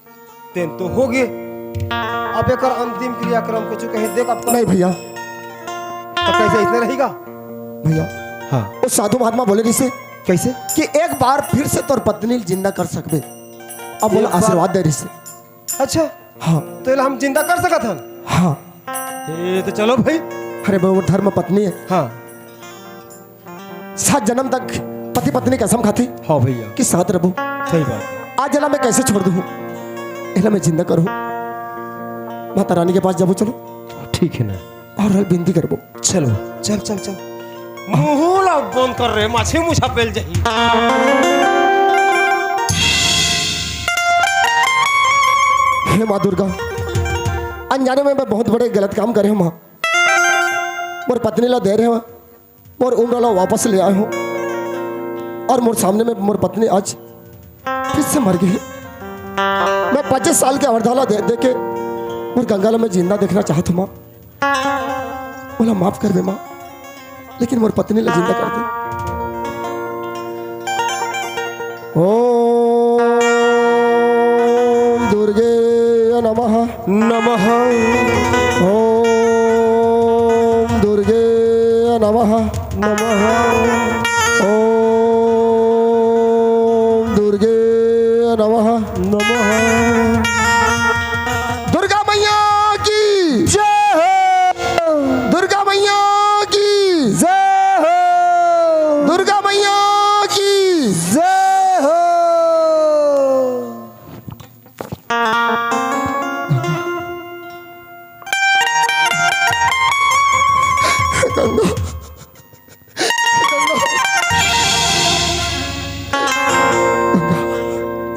तेन तो हो गए। अब एकर अंतिम क्रियाक्रम कुछ कहे देख अब। नहीं भैया। तो कैसे इतना रहेगा? भैया। हाँ। वो साधु महात्मा बोले रहिस हे, कइसे? कि एक बार फिर से तोर पत्नी ल जिंदा कर सकबे। अब मोला एक बार आशीर्वाद दे रहिस हे। अच्छा। हाँ। तो एला हम जिंदा कर सकत हन? हाँ। ए, तो चलो भाई। अरे, वो धर्म पत्नी हे। हाँ। सात जन्म तक पति पत्नी कसम खाथे हाँ भैया। कि साथ रहबो। सही बात हे। आज एला मैं कइसे छोड़ दूँ? एला मैं जिंदा करहूँ। माता रानी के पास जाबो, चलो। ठीक हे ना। अउ विनती करबो। चलो। चल, चल, चल। मुंह ला बंद कर रे, माछी मुछा पेल जाही। हे माँ दुर्गा, अनजाने में मैं बहुत बड़े गलत काम करे हँव माँ। मोर पत्नी ला दे रहे हँव, मोर उम्र ला वापस ले आए हँव अउ मोर सामने में मोर पत्नी आज फिर से मर गे हे। मैं पच्चीस साल के अवरधा ला दे, दे के मोर गंगा ला मैं जिंदा देखना चाहत हँव माँ। मोला माफ कर दे माँ, लेकिन मोर पत्नी ला जिंदा कर दे। ओम दुर्गे नमः। नमः। ओम दुर्गे नमः। नमः। ओम दुर्गे नमः। नमः। दुर्गा मैया की जय हो। दुर्गा मैया की जय हो। दुर्गा मैया की जय हो।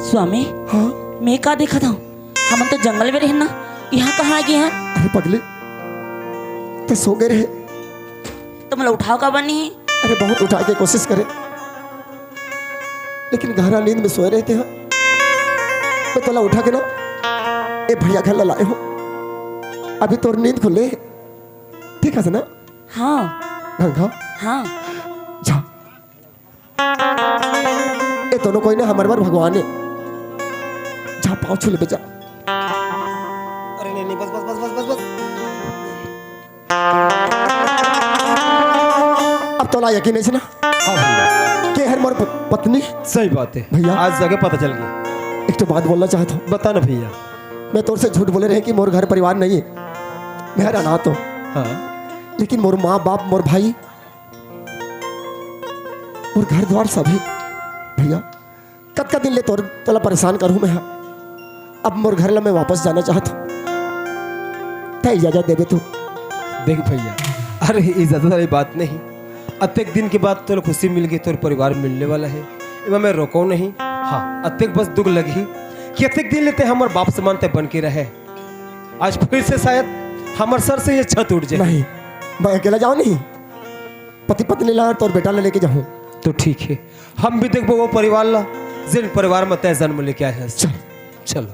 स्वामी, हाँ? मैं का देखत हँव? हमन तो जंगल में रहेन ना, इहाँ कहाँ आ गे हन? अरे पगली, तैं सो गे रहे। त मोला उठाव काबर नहीं? अरे बहुत उठाय के कोशिश करे, लेकिन गहरा नींद में सोए रहे तैं। मैं तोला उठा के ना ए भैया घर ला लाए हँव। अभी तोर नींद खुले, ठीक हे ना? हाँ। गंगा। हाँ। जा। ए दोनों कोई ना हमर बर भगवान हे। जा पाँव छू लेबे जा। अरे नहीं, नहीं, बस, बस, बस। अब तोला यकीन हे ना? हाँ भैया। के हर मोर प-, पत्नी? सही बात हे। भैया। आज जाके पता चल गया। एक तो बात बोलना चाहत हँव। बता ना भैया। मैं तोर से झूठ बोले रहे कि मोर घर परिवार नहीं हे। मैं हर अनाथ हँव। हाँ। लेकिन मोर माँ बाप, मोर भाई, मोर घर द्वार सब हे। भैया, कतका दिन ले तोर, तोला परेशान करहूँ मैं हा? अब मोर घर ला मैं वापस जाना चाहत हँव। तैं इजाजत देबे तो। देख भैया, अरे इजाजत वाली बात नहीं। अतेक दिन के बाद तोला खुशी मिल गे, तोर परिवार मिलने वाला हे। एमा मैं रोकँव नहीं। हाँ, अतेक बस दुख लगही कि अतेक दिन ले तैं हमर बाप समान तैं बन के रहे। आज फिर से शायद हमर सर से ये छत उठ जाए। नहीं, मैं अकेला जाँव नहीं। पति पत्नी ला तोर बेटा ला लेके जाहूँ। तो ठीक हे, हम भी देखबो वो परिवार ला, जेन परिवार में तैं जन्म लेके आए हस। चल। चलो।